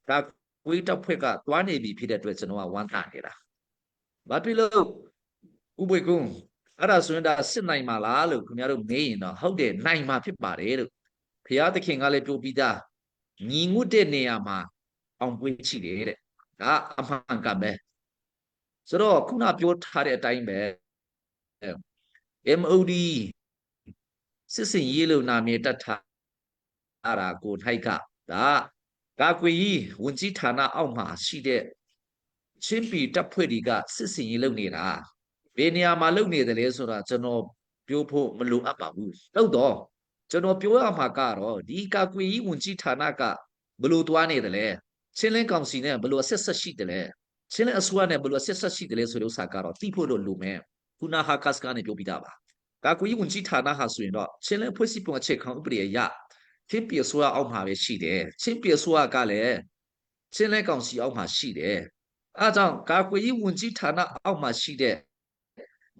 Speaker 4: ဒါကွေးတပ်ဖွဲ့ကတွားနေပြီဖြစ်တဲ့အတွက်ကျွန်တော်ကဝမ်းတာနေတာ။ဘာဖြစ်လို့ဥပွေကုန်းအဲ့ဒါဆိုရင်ဒါစစ်နိုင်မှာလားလို့ခင်ဗျားတို့မေးရင်တော့ဟုတ်တယ်နိုင်မှာဖြစ်ပါတယ်လို့ဖျားသခင်ကလည်းပြောပြီးသားညီငွတ်တဲ့နေရာမှာ အောင်ပွဲရှိတယ်တဲ့ဒါအမှန်ကပဲဆိုတော့ခုနပြောထားတဲ့အတိုင်းပဲ MOD စစ်စင်ရေးလို့နာမည်တက်ထားတာကိုထိုက်ကဒါကာကွယ်ရေးဝန်ကြီးဌာနအောက်မှာရှိတဲ့ချင်းပြည်တပ်ဖွဲ့တွေကစစ်စင်ရေးလုပ်နေတာဘယ်နေရာမှာလုပ်နေတယ်လဲဆိုတာကျွန်တော်ပြောဖို့မလိုအပ်ပါဘူးတော့တော့ကျွန်တော်ပြောရမှာကတော့ဒီကာကွယ်ရေးဝန်ကြီးဌာနကဘလို့သွားနေတယ်လဲ ချင်းလင်းကောင်စီနဲ့ဘလို့ဆက်ဆက်ရှိတယ်လဲချင်းလင်းအစိုးရနဲ့ဘလို့ဆက်ဆက်ရှိတယ်လဲဆိုတဲ့ဥစ္စာကတော့တိဖို့တော့လိုမယ်ခုနဟာကတ်ကနေပြောပြတာပါကာကွယ်ရေးဝန်ကြီးဌာနဟာဆိုရင်တော့ချင်းလင်းဖွဲ့စည်းပုံအခြေခံဥပဒေအရချင်းပြည်အစိုးရအောက်မှာပဲရှိတယ်ချင်းပြည်အစိုးရကလည်းချင်းလင်းကောင်စီအောက်မှာရှိတယ်အဲကြောင့်ကာကွယ်ရေးဝန်ကြီးဌာနအောက်မှာရှိတဲ့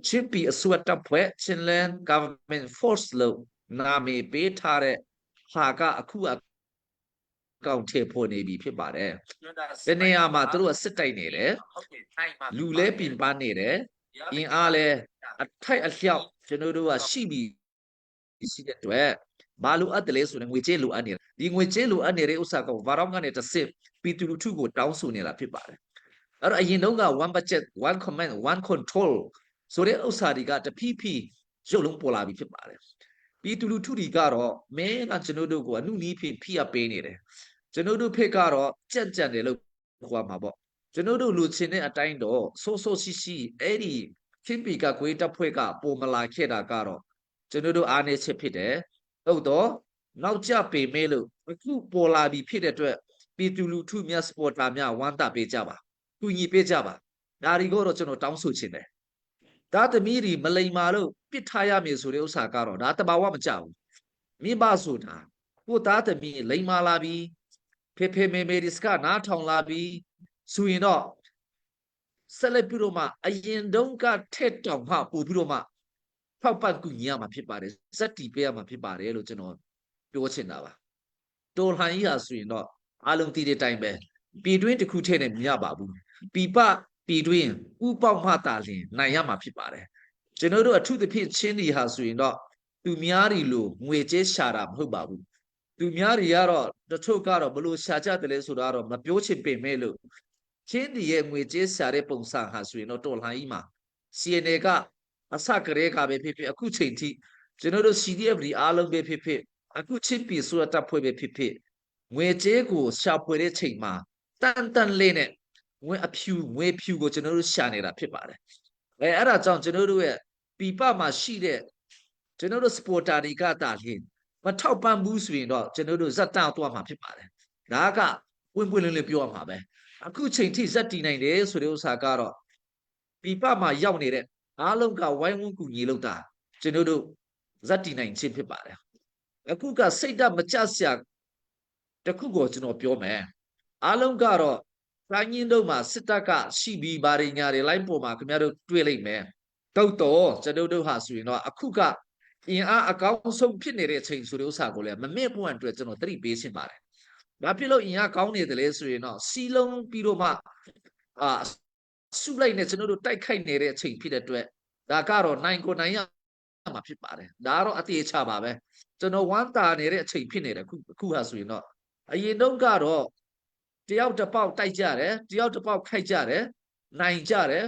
Speaker 4: ချင်းပြည်အစိုးရတပ်ဖွဲ့ချင်းလင်း government force လို့နာမည်ပေးထားတဲ့ဟာကအခုအ ကောင်ထည့်ဖို့နေပြီဖြစ်ပါတယ်။ဒီနေရာမှာသူတို့ကစစ်တိုက်နေတယ်။လူလဲပြင်ပနေတယ်။အင်အားလဲအထိုက်အလျောက်ကျွန်တော်တို့ကရှိပြီရှိတဲ့အတွက်ဘာလို့အပ်တယ်လဲဆိုရင်ငွေကြေးလိုအပ်နေတယ်။ဒီငွေကြေးလိုအပ်နေတဲ့ဥစ္စာကဘာတော့ကနေတစ်စစ်ပီတူလူထုကိုတောင်းဆိုနေတာဖြစ်ပါတယ်။အဲ့တော့အရင်တုန်းက one budget one command one control ဆိုတဲ့ဥစ္စာတွေကတဖြည်းဖြည်းရုပ်လုံးပေါ်လာပြီဖြစ်ပါတယ်။ ပြည်သူလူထုတွေကတော့မင်းကကျွန်တော်တို့ကိုအနုနီးဖြင့်ဖိအားပေးနေတယ်ကျွန်တော်တို့ဖက်ကတော့ကြက်ကြံတယ်လို့ခေါ်မှာပေါ့ကျွန်တော်တို့လူချင်းတဲ့အတိုင်းတော့ဆိုးဆိုးရှိရှိအဲ့ဒီချင်းပီကကွေးတပ်ဖွဲ့ကပုံမလာခဲ့တာကတော့ကျွန်တော်တို့အားနေချက်ဖြစ်တယ်ဟုတ်တော့နောက်ကျပေမဲ့လို့အခုပေါ်လာပြီဖြစ်တဲ့အတွက်ပြည်သူလူထုများစပေါ်တာများဝမ်းတာပေးကြပါကူညီပေးကြပါဒါတွေကတော့ကျွန်တော်တောင်းဆိုချင်တယ် ဒါသမီးတွေမလိမ္မာလို့ပစ်ထားရမယ်ဆိုတဲ့ဥစ္စာကတော့ဒါတဘာဝမကြဘူးမိဘဆိုတာကိုသားသမီးလိမ္မာလာပြီဖေဖေမေမေဒီစကနားထောင်လာပြီဆိုရင်တော့ဆက်လက်ပြီးတော့မှအရင်တုန်းကထက်တောင်မှပို့ပြီးတော့မှဖောက်ပတ်ကူညီရမှာဖြစ်ပါတယ်စက်တီပေးရမှာဖြစ်ပါတယ်လို့ကျွန်တော်ပြောချင်တာပါတော်လှန်ရေးဟာဆိုရင်တော့အလုံးတည်တဲ့အတိုင်းပဲပြည်တွင်းတစ်ခုထဲနဲ့မရပါဘူးပြည်ပ ပြည်တွင်းဥပေါက်မှတာလျင်နိုင်ရမှာဖြစ်ပါတယ်ကျွန်တော်တို့အထူးသဖြင့်ချင်းဒီဟာဆိုရင်တော့သူများတွေလိုငွေကြေးရှာတာမဟုတ်ပါဘူးသူများတွေကတော့တချို့ကတော့ဘလို့ရှာကြတယ်လဲဆိုတော့မပြောချင်ပေမဲ့လို့ချင်းဒီရဲ့ငွေကြေးရှာတဲ့ပုံစံဟာဆိုရင်တော့တော်လှန်ရေးမှာ CNA ကအစကတည်းကပဲဖြစ်ဖြစ်အခုချိန်ထိကျွန်တော်တို့ CDF ဒီအားလုံးပဲဖြစ်ဖြစ်အခုချင်းပြည်ဆိုတဲ့တပ်ဖွဲ့ပဲဖြစ်ဖြစ်ငွေကြေးကိုရှာဖွေတဲ့ချိန်မှာတန်တန်လေးနဲ့ ငွေအဖြူငွေဖြူကိုကျွန်တော်တို့ရှာနေတာဖြစ်ပါတယ်အဲအဲ့ဒါကြောင့်ကျွန်တော်တို့ရဲ့ပြပမှာရှိတဲ့ကျွန်တော်တို့ supporter တွေကတာလျင်မထောက်ပံ့ဘူးဆိုရင်တော့ကျွန်တော်တို့ဇက်တောက်သွားမှာဖြစ်ပါတယ်ဒါကပွင့်ပွင့်လင်းလင်းပြောရမှာပဲအခုချိန်ထိဇက်တီနိုင်တယ်ဆိုတဲ့ဥစ္စာကတော့ပြပမှာရောက်နေတဲ့အားလုံးကဝိုင်းဝန်းကူညီလို့တာကျွန်တော်တို့ဇက်တီနိုင်ခြင်းဖြစ်ပါတယ်အခုကစိတ်ဓာတ်မကြစရာတခုကိုကျွန်တော်ပြောမယ်အားလုံးကတော့ တိုင်းရင်းတို့မှာစစ်တပ်ကရှိပြီးဘာတွေညာတွေလိုင်းပေါ်မှာခင်ဗျားတို့တွေ့လိမ့်မယ်တုတ်တော့ကျွန်တော်တို့ဟာဆိုရင်တော့အခုကအင်အားအကောင်းဆုံးဖြစ်နေတဲ့အချိန်ဆိုတဲ့ဥစ္စာကိုလည်းမမေ့ဖို့အတွက်ကျွန်တော်သတိပေးချင်ပါတယ်။ဘာဖြစ်လို့အင်အားကောင်းနေတယ်လဲဆိုရင်တော့စီလုံးပြီးတော့မှအာစုလိုက်နေကျွန်တော်တို့တိုက်ခိုက်နေတဲ့အချိန်ဖြစ်တဲ့အတွက်ဒါကတော့နိုင်ကိုနိုင်ရမှာဖြစ်ပါတယ်။ဒါကတော့အသေးချပါပဲ။ကျွန်တော်ဝမ်းတာနေတဲ့အချိန်ဖြစ်နေတယ်ခုအခုဟာဆိုရင်တော့အရင်တုန်းကတော့ တယောက်တစ်ပေါက်တိုက်ကြတယ်တယောက်တစ်ပေါက်ခိုက်ကြတယ်နိုင်ကြတယ်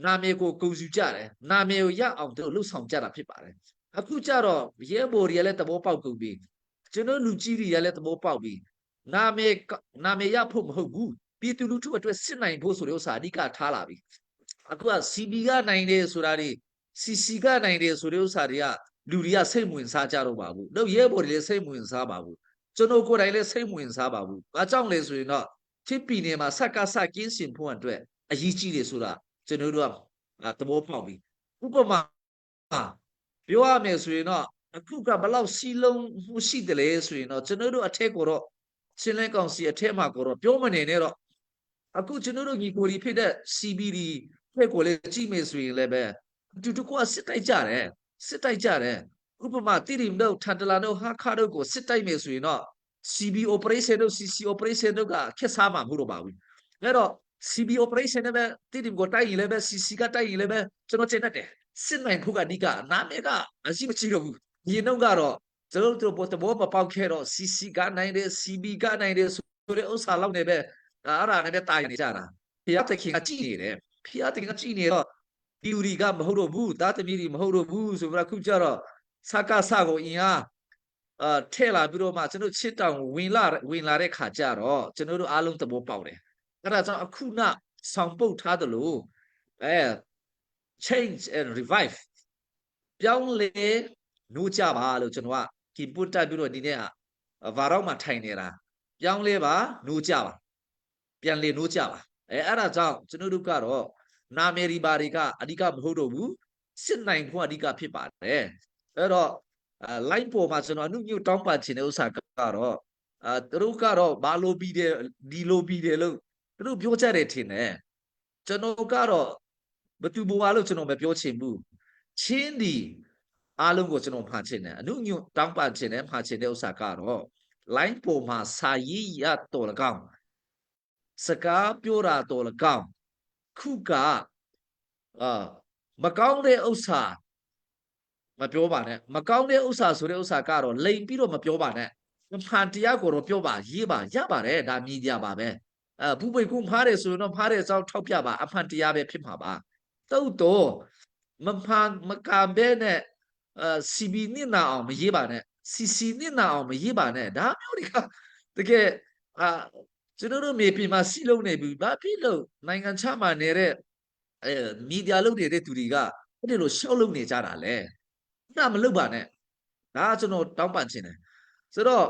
Speaker 4: နာမည်ကိုဂုဏ်ယူကြတယ်နာမည်ကိုရအောင်သူတို့လှုပ်ဆောင်ကြတာဖြစ်ပါတယ်အခုကြတော့ရဲဘော်တွေကလည်းသဘောပေါက်ကုန်ပြီကျွန်တော်လူကြီးတွေကလည်းသဘောပေါက်ပြီနာမည်နာမည်ရဖို့မဟုတ်ဘူးပြည်သူလူထုအတွက်စစ်နိုင်ဖို့ဆိုတဲ့ဥစ္စာအဓိကထားလာပြီအခုက CB ကနိုင်တယ်ဆိုတာတွေ CC ကနိုင်တယ်ဆိုတဲ့ဥစ္စာတွေကလူတွေကစိတ်ဝင်စားကြတော့ပါဘူး။တော့ရဲဘော်တွေလည်းစိတ်ဝင်စားပါဘူး။ကျွန်တော်ကိုယ်တိုင်လည်းစိတ်ဝင်စားပါဘူး။ဘာကြောင့်လဲဆိုရင်တော့ချစ်ပီနယ်မှာစက်ကစကင်းစင်ဖို့အတွက်အရေးကြီးတယ်ဆိုတာကျွန်တော်တို့ကသဘောပေါက်ပြီ။ဥပမာပြောရမယ်ဆိုရင်တော့အခုကဘလောက်စီလုံးမှုရှိတယ်လဲဆိုရင်တော့ကျွန်တော်တို့အထက်ကိုတော့ချင်းလဲကောင်စီအထက်မှာကိုတော့ပြောမနေနဲ့တော့အခုကျွန်တော်တို့ညီကိုဒီဖြစ်တဲ့ CBD ဖက်ကိုလည်းကြည့်မယ်ဆိုရင်လည်းပဲအတူတကွစစ်တိုက်ကြတယ်စစ်တိုက်ကြတယ်ဥပမာတိရိမတို့ထန်တလာတို့ဟာခါတို့ကိုစစ်တိုက်မယ်ဆိုရင်တော့ CB operation တို့ CC operation တို့ကခက်စားမှာမဟုတ်တော့ပါဘူးအဲ့တော့ CB operation နဲ့ပဲတိတိကိုတိုက်ရင်လည်းပဲ CC ကတိုက်ရင်လည်းပဲကျွန်တော်ကျင်တတ်တယ်စစ်နိုင်ဖို့ကအဓိကနာမည်ကအရှိမကြည့်တော့ဘူးဒီနှုတ်ကတော့ကျွန်တော်တို့တဘောမပေါက်ခဲ့တော့ CC ကနိုင်တယ် CB ကနိုင်တယ်ဆိုတဲ့ဥစ္စာလောက်နေပဲအဲ့ဒါနဲ့ပဲတာရင်နေကြတာဖျားတခင်ကကြည်နေတယ်ဖျားတခင်ကကြည်နေတော့ဒီလူတွေကမဟုတ်တော့ဘူးသားသမီးတွေမဟုတ်တော့ဘူးဆိုပြီးခုကျတော့စကားစကိုအင်အားအာထဲလာပြီးတော့မှကျွန်တော်ချစ်တောင်ဝင်လာဝင်လာတဲ့ခါကျတော့ကျွန်တော်တို့အားလုံးသဘောပေါက်တယ်အဲ့ဒါကြောင့်အခုနဆောင်ပုတ်ထားသလိုအဲ change and revive ပြောင်းလဲနိုးကြပါလို့ကျွန်တော်ကကီပုတ်တက်ပြီးတော့ဒီနေ့ကဗာတော့မှထိုင်နေတာပြောင်းလဲပါနိုးကြပါပြန်လေနိုးကြပါအဲအဲ့ဒါကြောင့်ကျွန်တော်တို့ကတော့နာမေရီဘာတွေကအဓိကမဟုတ်တော့ဘူးစစ်နိုင်ဖို့အဓိကဖြစ်ပါတယ်အဲ့တော့ line ပေါ်မှာကျွန်တော်အနုညွတ်တောင်းပန်ချင်တဲ့ဥစ္စာကတော့အာသူတို့ကတော့ဘာလိုပြီးတယ်ဒီလိုပြီးတယ်လို့သူတို့ပြောကြတယ်ထင်တယ်ကျွန်တော်ကတော့ဘသူဘဝလို့ကျွန်တော်မပြောချင်ဘူးချင်းဒီအားလုံးကိုကျွန်တော်ဖန်ချင်တယ်အနုညွတ်တောင်းပန်ချင်တယ်ဖန်ချင်တဲ့ဥစ္စာကတော့ line ပေါ်မှာစာရေးရတော်လကောင်စကားပြောတာတော်လကောင်ခုကအာမကောင်းတဲ့ဥစ္စာမပြောပါနဲ့မကောင်းတဲ့ဥစ္စာဆိုတဲ့ဥစ္စာကတော့လိန်ပြီးတော့မပြောပါနဲ့မဖန်တရားကိုတော့ပြောပါရေးပါရပါတယ်ဒါမြည်ကြပါပဲအဲဘူးပိတ်ကူဖားတယ်ဆိုရင်တော့ဖားတဲ့အကြောင်းထောက်ပြပါအဖန်တရားပဲဖြစ်မှာပါတုတ်တော့မဖန်မကံပဲနဲ့အဲ CB နစ်နာအောင်မရေးပါနဲ့ CC နစ်နာအောင်မရေးပါနဲ့ဒါမျိုးတွေကတကယ်အာကျွန်တော်တို့မြေပြင်မှာစီလုံးနေပြီဘာဖြစ်လို့နိုင်ငံခြားမှာနေတဲ့အဲမီဒီယာလုပ်နေတဲ့သူတွေကအဲ့ဒီလိုရှောက်လုပ်နေကြတာလဲဒါမလုပ်ပါနဲ့ဒါကျွန်တော်တောင်းပန်ချင်တယ်ဆိုတော့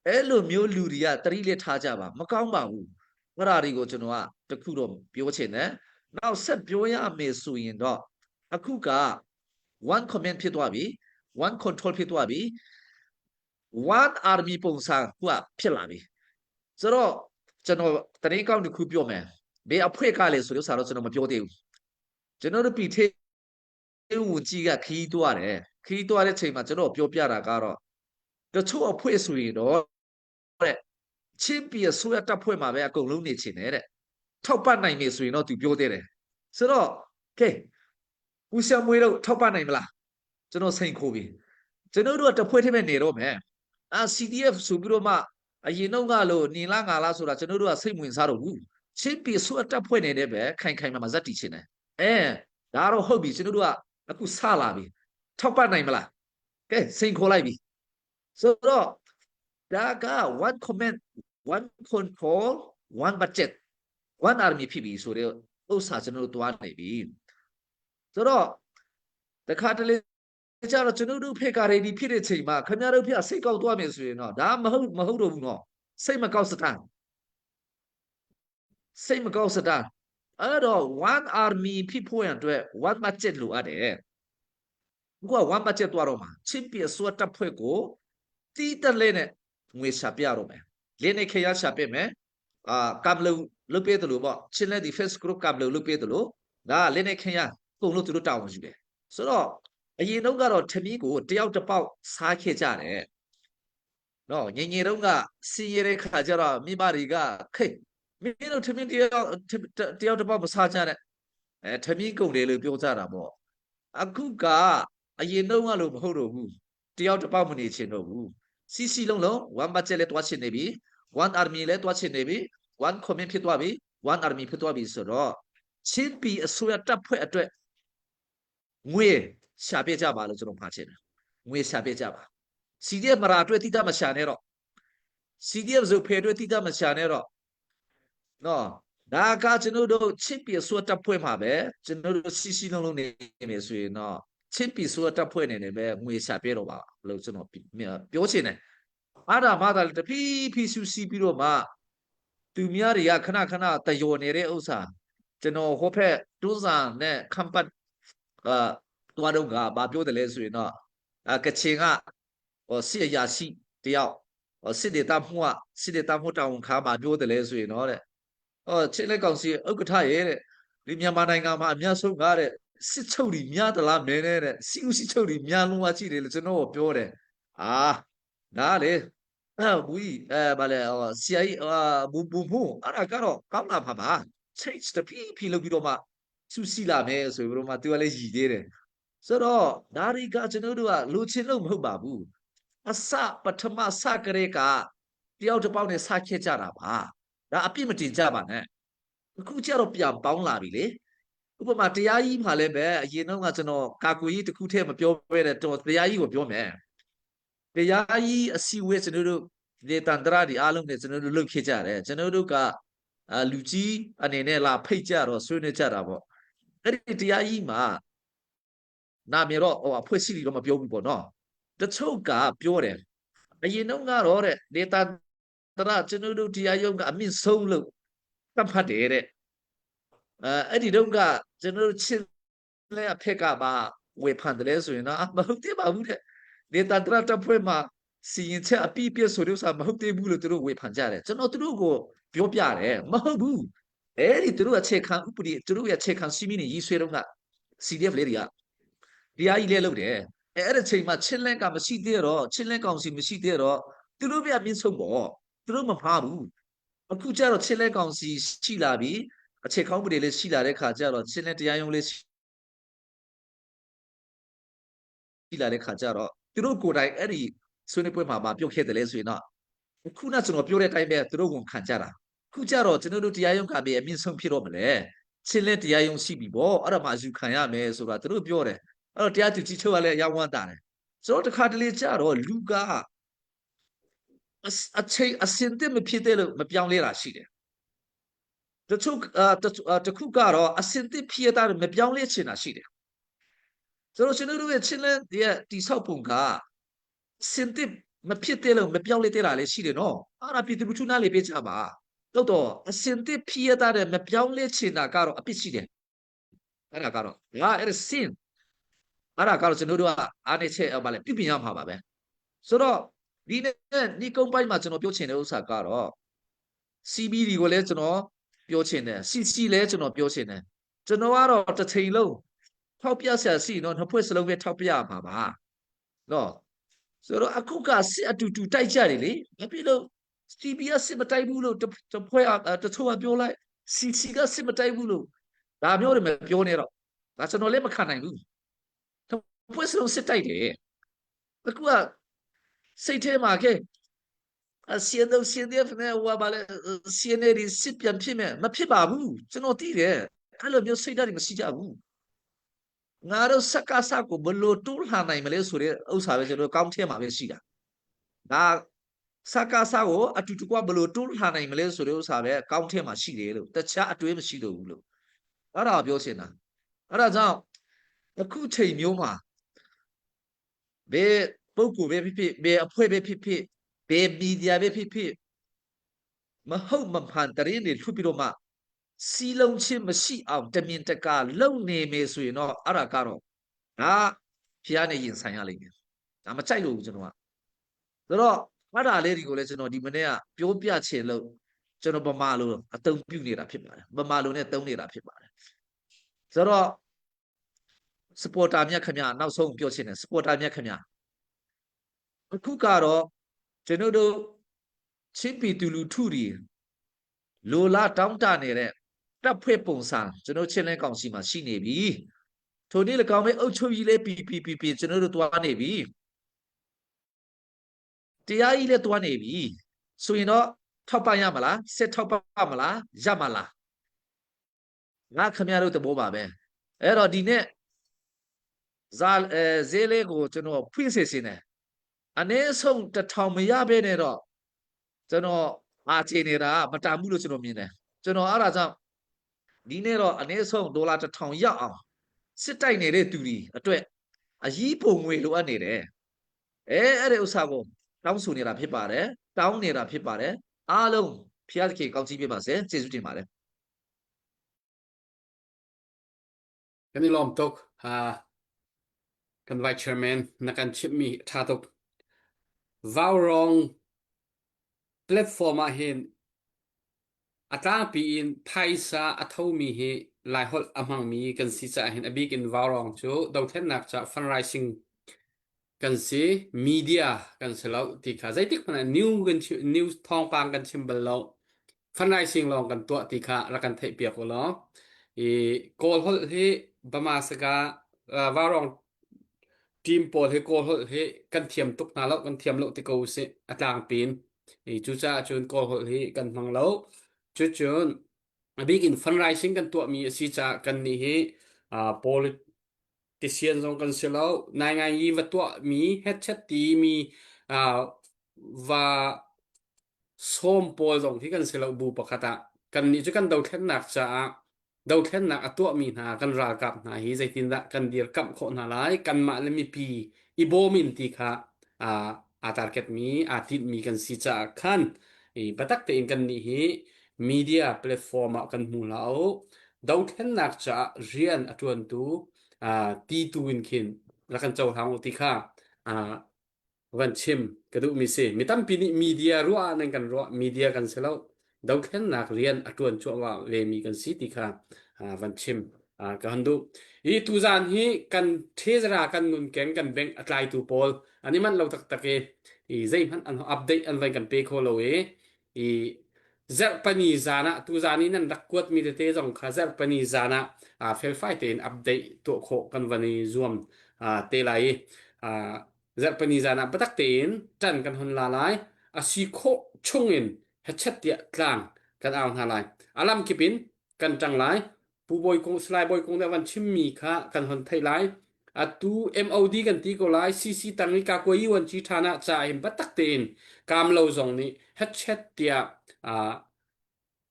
Speaker 4: အဲ့လိုမျိုးလူတွေကတတိလေးထားကြပါမကောင်းပါဘူးအဲ့ဒါတွေကိုကျွန်တော်ကတခုတော့ပြောချင်တယ်နောက်ဆက်ပြောရမယ်ဆိုရင်တော့အခုက one command ဖြစ်သွားပြီ one control ဖြစ်သွားပြီ one army ပုံစံခုကဖြစ်လာပြီဆိုတော့ကျွန်တော်တရင်ကောင်းတစ်ခုပြောမယ်ဘယ်အဖွဲ့ကလဲဆိုလို့ဆိုတော့ကျွန်တော်မပြောသေးဘူးကျွန်တော်တို့ပြည်ထေဝန်ကြီးကခီးသွားတယ်ခီးသွားတဲ့ချိန်မှာကျွန်တော်ပြောပြတာကတော့တချို့အဖွဲ့ဆိုရင်တော့တဲ့ချင်းပြည်အစိုးရတပ်ဖွဲ့မှာပဲအကုန်လုံးနေချင်တယ်တဲ့ထောက်ပံ့နိုင်မယ်ဆိုရင်တော့သူပြောသေးတယ်ဆိုတော့ကဲဦးဆံမွေးတော့ထောက်ပံ့နိုင်မလားကျွန်တော်စိန်ခိုးပြီကျွန်တော်တို့ကတဖွဲ့ထည့်မဲ့နေတော့မယ်အာ CDF ဆိုပြီးတော့မှအရင်တော့ကလို့နင်လားငါလားဆိုတာကျွန်တော်တို့ကစိတ်ဝင်စားတော့ဘူးချင်းပြည်ဆိုတပ်ဖွဲ့နေတဲ့ပဲခိုင်ခိုင်မာမာဇက်တီချင်တယ်အဲဒါတော့ဟုတ်ပြီကျွန်တော်တို့ကအခုဆလာပြီထောက်ပံ့နိုင်မလားကဲစိန်ခေါ်လိုက်ပြီဆိုတော့ဒါက one command one control one budget one army ဖြစ်ပြီဆိုတော့ဥစ္စာကျွန်တော်တို့တွားနေပြီဆိုတော့တခါတလေကြတော့ကျွန်တော်တို့ဖေကရေဒီဖြစ်တဲ့ချိန်မှာခင်ဗျားတို့ဖေစိတ်ကောက်သွားမယ်ဆိုရင်တော့ဒါမဟုတ်မဟုတ်တော့ဘူးနော်စိတ်မကောက်စတန်စိတ်မကောက်စတန်အဲ့တော့ one army ဖြစ်ဖို့ရန်အတွက် one budget လိုအပ်တယ်ခုက one budget သွားတော့မှာချင်းပြဆွတ်တပ်ဖွဲ့ကိုတီးတက်လဲနဲ့ငွေရှာပြတော့မယ်လင်းနေခေရရှာပြမယ်အာကမ်လုံလုတ်ပေးတယ်လို့ပေါ့ချင်းလဲဒီ face group ကမ်လုံလုတ်ပေးတယ်လို့ဒါလင်းနေခေရအကုန်လုံးသူတို့တာဝန်ယူတယ်ဆိုတော့အရင်တော့ကတော့ထမင်းကိုတယောက်တစ်ပေါက်စားခဲ့ကြတယ်နော်ငငယ်တုန်းကစီးရတဲ့ခါကျတော့မိဘတွေကခေမင်းတို့ထမင်းတယောက်တယောက်တစ်ပေါက်မစားကြနဲ့အဲထမင်းကုန်တယ်လို့ပြောကြတာပေါ့အခုကအရင်တော့ကလို့မဟုတ်တော့ဘူးတယောက်တစ်ပေါက်မနေချင်တော့ဘူးစီစီလုံးလုံး one budget လဲတွားချင်နေပြီ one army လဲတွားချင်နေပြီ One command ဖြစ်သွားပြီ one army ဖြစ်သွားပြီဆိုတော့ချင်းပြည်အစိုးရတပ်ဖွဲ့အတွက်ငွေရှာပြကြပါလို့ကျွန်တော်မှာချင်တယ်ငွေရှာပြကြပါ CDF မရာအတွက်တိတမရှာနဲ့တော့ CDF ဆိုဖယ်အတွက်တိတမရှာနဲ့တော့နော်ဒါကကျွန်တော်တို့ချင်းပြည်ဆိုတပ်ဖွဲ့မှာပဲကျွန်တော်တို့စီစီလုံးလုံးနေမယ်ဆိုရင်တော့ချင်းပြည်ဆိုတပ်ဖွဲ့နေနေပဲငွေရှာပြတော့ပါလို့ကျွန်တော်ပြောချင်တယ်အဲ့ဒါမှသာတဖြည်းဖြည်းဆူစီးပြီးတော့မှသူများတွေကခဏခဏတယောနေတဲ့ဥစ္စာကျွန်တော်ဟိုဖက်တွန်းစာနဲ့ခမ်ပတ်အာတွားတော့ကဘာပြောတယ်လဲဆိုရင်တော့အကချင်ကဟိုစစ်အရာရှိတယောက်ဟိုစစ်ဒေသမှုကစစ်ဒေသမှုတာဝန်ခါမှာပြောတယ်လဲဆိုရင်တော့တဲ့ဟောချင်းလက်ကောင်စီဥက္ကဋ္ဌရဲ့တဲ့ဒီမြန်မာနိုင်ငံမှာအများဆုံးကတဲ့စစ်ချုပ်တွေများသလားမင်းနဲ့တဲ့စီဦးစစ်ချုပ်တွေများလုံးဝကြည့်တယ်လို့ကျွန်တော်ပြောတယ်အာဒါလေအဲဘူကြီးအဲဗာလဲဟိုဆရာကြီးအာဘူဘူမှုအဲ့ဒါကတော့ကောင်းလာပါပါ change တဖြည်းဖြည်းလုပ်ပြီးတော့မှဆူစီလာမယ်ဆိုပြီးတော့မှသူကလည်းရည်သေးတယ်ဆိုတော့ဒါတွေကကျွန်တော်တို့ကလူချင်းလို့မဟုတ်ပါဘူးအစပထမစကရေကတယောက်တစ်ပေါက်နဲ့စခဲ့ကြတာပါဒါအပြစ်မတင်ကြပါနဲ့အခုကျတော့ပြန်ပေါင်းလာပြီလေဥပမာတရားကြီးမှာလည်းပဲအရင်တော့ကကျွန်တော်ကာကွယ်ကြီးတစ်ခုတည်းမပြောဘဲနဲ့တော့တရားကြီးကိုပြောမယ်တရားကြီးအစည်းအဝေးကျွန်တော်တို့ဒီတန်တရာဒီအားလုံးနဲ့ကျွန်တော်တို့လုပ်ခဲ့ကြတယ်ကျွန်တော်တို့ကအာလူကြီးအနေနဲ့လာဖိတ်ကြတော့ဆွေးနွေးကြတာပေါ့အဲ့ဒီတရားကြီးမှာနာမည်တော့ဟိုအဖွဲ့စီတော့မပြောဘူးပေါ့နော်တချို့ကပြောတယ်အရင်တော့ကတော့တဲ့ဒေတာတရကျွန်တော်တို့တရားရုံးကအမြင့်ဆုံးလို့သတ်မှတ်တယ်တဲ့အဲအဲ့ဒီတော့ကကျွန်တော်တို့ချင်းလဲအဖက်ကပါဝေဖန်တယ်လဲဆိုရင်တော့မဟုတ်သေးပါဘူးတဲ့ဒေတာတရတပ်ဖွဲ့မှာစီရင်ချက်အပြည့်ပြည့်ဆိုလို့ဆိုတာမဟုတ်သေးဘူးလို့သူတို့ဝေဖန်ကြတယ်ကျွန်တော်သူတို့ကိုပြောပြတယ်မဟုတ်ဘူးအဲ့ဒီသူတို့အခြေခံဥပဒေသူတို့ရဲ့အခြေခံစီမင်းနေရေးဆွဲတော့က CDF လေးတွေကတရားကြီးလဲလုပ်တယ်အဲ့အဲ့ဒီချိန်မှာချင်းလက်ကမရှိသေးတော့ချင်းလက်ကောင်စီမရှိသေးတော့သူတို့ပြမြင့်ဆုံးပေါ့သူတို့မဖားဘူးအခုကျတော့ချင်းလက်ကောင်စီရှိလာပြီအခြေခံဥပဒေလေးရှိလာတဲ့ခါကျတော့ချင်းလက်တရားရုံးလေးရှိလာတဲ့ခါကျတော့သူတို့ကိုယ်တိုင်အဲ့ဒီဆွေးနွေးပွဲမှာမပြုတ်ခဲ့တယ်လဲဆိုရင်တော့ခုနကျွန်တော်ပြောတဲ့အတိုင်းပဲသူတို့ဝန်ခံကြတာခုကျတော့ကျွန်တော်တို့တရားရုံးကပဲအမြင့်ဆုံးဖြစ်တော့မလဲချင်းလက်တရားရုံးရှိပြီပေါ့အဲ့ဒါမှယူခံရမယ်ဆိုတာသူတို့ပြောတယ်အဲ့တော့တရားသူကြီးချုပ်ကလည်းရောက်ဝမ်းတာတယ်ဆိုတော့တခါတလေကြတော့လူကအချိန်အစင်တက်မဖြစ်တဲ့လို့မပြောင်းလဲတာရှိတယ်တချို့တခုကတော့အစင်တက်ဖြစ်တာမပြောင်းလဲချင်တာရှိတယ်ဆိုတော့ကျွန်တော်တို့ရဲ့ချင်းလက်ရဲ့တိဆောက်ပုံကစင်တက်မဖြစ်တဲ့လို့မပြောင်းလဲတဲ့တာလည်းရှိတယ်နော်အဲ့ဒါပြည်သူလူထုနားလေပေးကြပါတော့တော့အစင်တက်ဖြစ်တာတဲ့မပြောင်းလဲချင်တာကတော့အပြစ်ရှိတယ်အဲ့ဒါကတော့ငါအဲ့ဒါစင်အဲ့ဒါကတော့ကျွန်တော်တို့ကအားနေချက်ဘာလဲပြုပြင်ရမှာပါပဲဆိုတော့ဒီနေ့ဒီကုန်းပိုင်းမှာကျွန်တော်ပြောချင်တဲ့ဥစ္စာကတော့ CBD ကိုလည်းကျွန်တော်ပြောချင်တယ် CC လည်းကျွန်တော်ပြောချင်တယ်ကျွန်တော်ကတော့တစ်ချိန်လုံးထောက်ပြဆရာစီနော်နှစ်ဖွဲ့စလုံးပဲထောက်ပြမှာပါနော်ဆိုတော့အခုကစစ်အတူတူတိုက်ကြတယ်လေဘာဖြစ်လို့ CB ကစစ်မတိုက်ဘူးလို့တဖွဲ့တချို့ကပြောလိုက် CC ကစစ်မတိုက်ဘူးလို့ဒါမျိုးတွေမပြောနေတော့ဒါကျွန်တော်လည်းမခံနိုင်ဘူးဖွဲ့စလုံးစစ်တိုက်တယ်အခုကစိတ်ထဲမှာကဲအစီအန်စီအန်ဒီဖနဲ့ဟိုဘာလဲစီအန်ဒီစစ်ပြန်ဖြစ်မယ်မဖြစ်ပါဘူးကျွန်တော်သိတယ်အဲ့လိုမျိုးစိတ်ဓာတ်တွေမရှိကြဘူးငါတို့စက္ကစကိုဘလို့တိုးလှန်နိုင်မလဲဆိုတဲ့ဥစ္စာပဲကျွန်တော်ကောင်းထဲမှာပဲရှိတာဒါစက္ကစကိုအတူတကွဘလို့တိုးလှန်နိုင်မလဲဆိုတဲ့ဥစ္စာပဲကောင်းထဲမှာရှိတယ်လို့တခြားအတွေးမရှိတော့ဘူးလို့အဲ့ဒါပြောချင်တာအဲ့ဒါကြောင့်အခုချိန်မျိုးမှာဘယ်ပုဂ္ဂိုလ်ပဲဖြစ်ဖြစ်ဘယ်အဖွဲ့ပဲဖြစ်ဖြစ်ဘယ်မီဒီယာပဲဖြစ်ဖြစ်မဟုတ်မမှန်တရင်တွေလွှတ်ပြီးတော့မှစီလုံးချင်းမရှိအောင်တမင်တကာလုံနေမယ်ဆိုရင်တော့အဲ့ဒါကတော့ဒါဖျားနေရင်ဆိုင်ရလိမ့်မယ်ဒါမကြိုက်လို့ကျွန်တော်ကဆိုတော့အဲ့ဒါလေးတွေကိုလည်းကျွန်တော်ဒီမနေ့ကပြောပြချင်လို့ကျွန်တော်ဗမာလိုအသုံးပြုနေတာဖြစ်ပါတယ်ဗမာလိုနဲ့သုံးနေတာဖြစ်ပါတယ်ဆိုတော့ supporter မြတ်ခင်ဗျနောက်ဆုံးပြောချင်တယ် supporter မြတ်ခင်ဗျအခုကတော့ကျွန်တော်တို့ချင်းပီတူလူထုတွေလိုလားတောင်းတနေတဲ့တပ်ဖွဲ့ပုံစံကျွန်တော်ချင်းလဲကောင်စီမှာရှိနေပြီထိုနည်း၎င်းပဲအုတ်ချုပ်ကြီးလဲ PPPP ကျွန်တော်တို့တွားနေပြီတရားကြီးလဲတွားနေပြီဆိုရင်တော့ ထောက်ပံ့ရမလားစစ်ထောက်ပံ့မလားရမလားငါခမရတို့တဘောပါပဲအဲ့တော့ဒီနေ့ဇာအဲဈေးလေးကိုကျွန်တော်ဖွင့်စေစင်းတယ်အနည်းဆုံးတစ်ထောင်မရဘဲနဲ့တော့ကျွန်တော်အာချေနေတာမတာမှုလို့ကျွန်တော်မြင်တယ်ကျွန်တော်အဲ့ဒါကြောင့်ဒီနေ့တော့အနည်းဆုံးဒေါ်လာတစ်ထောင်ရအောင်စစ်တိုက်နေတဲ့သူတွေအတွက်အကြီးပုံငွေလိုအပ်နေတယ်အဲအဲ့ဒီဥစ္စာကိုတောင်းဆိုနေတာဖြစ်ပါတယ်တောင်းနေတာဖြစ်ပါတယ်အားလုံးဖျားသခင်ကောင်းချီးပေးပါစေကျေးဇူးတင်ပါတယ်
Speaker 1: Kan i lawm tuk. Uh, kan vice chairman na kan chimmi tha tuk. Vaurong platform ah hin a tlangpi in phaisa a thomi hi Laiholh a hmangmi kan si caah hin a bik in Vaurong cu dothlennak ca fundraising kan si media kan si lo ti kha zeitik hmanh ah new kan chim news thawngpang kan chim bal lo fundraising lawng kan tuah ti kha rak kan theih piak u law i Kawl holh hi Bama saka uh, Vaurong team pawl hi Kawl holh hi kan thiam tuk hna lo kan thiam lo ti ko usih a tlangpin i cucaah cun Kawl holh hi kan hmang lo cucun a bik in fundraising kan tuahmi a si caah kan nih hi uh, politician zong kan si lo nai ngai i va tuahmi hetchet timi uh, va sawm pawl zong hi kan si lo bu pakhat ah kan nih cu kan dothlennak caah dothlennak a tuahmi hna kan ralkap hna hi zeitindah kan dirkamh khawh hna lai kanmah le mipi i bawm in ti kha aa aa target mi aa tinhmi kan si caah khan i biatak tein kan nih hi media platform ah kan hmu hlah u dothlennak caah rian a ṭuantu aa ti tu in khin rak kan cohlang u ti kha aa van chim ka duhmi si. Mi tampi nih media ruah ah nan kan ruah. Media kan si lo. Dothlennak rian a ṭuan cuahmah vemi kan si ti kha van chim ka han duh. I tuzaan hi kan thezara kan ngunkeng kan bank a tlaitu pawl an i manh lo taktak i i zeihmanh an update an van kan pe kho lo i i zarhpani zan ah tuzaan i nan rak kuatmi tete zong kha zarhpani zan ah felfai tein update tuah khawh kan van i zuam te lai i Zarhpini zan ah biatak tein ṭan kan hun la lai. A si khawh chungin hechet tiah tlang kan au hna lai. A lamkip in kan ṭang lai. Pu Bawi Kung, Salai Bawi Kung nih a van chimmi kha kan hon theih lai. Atu MOD kan ti ko lai. CC tang i Kakwayi Wanci ṭhan ah ca hin biatak tein Kamlo zong nih hechet tiah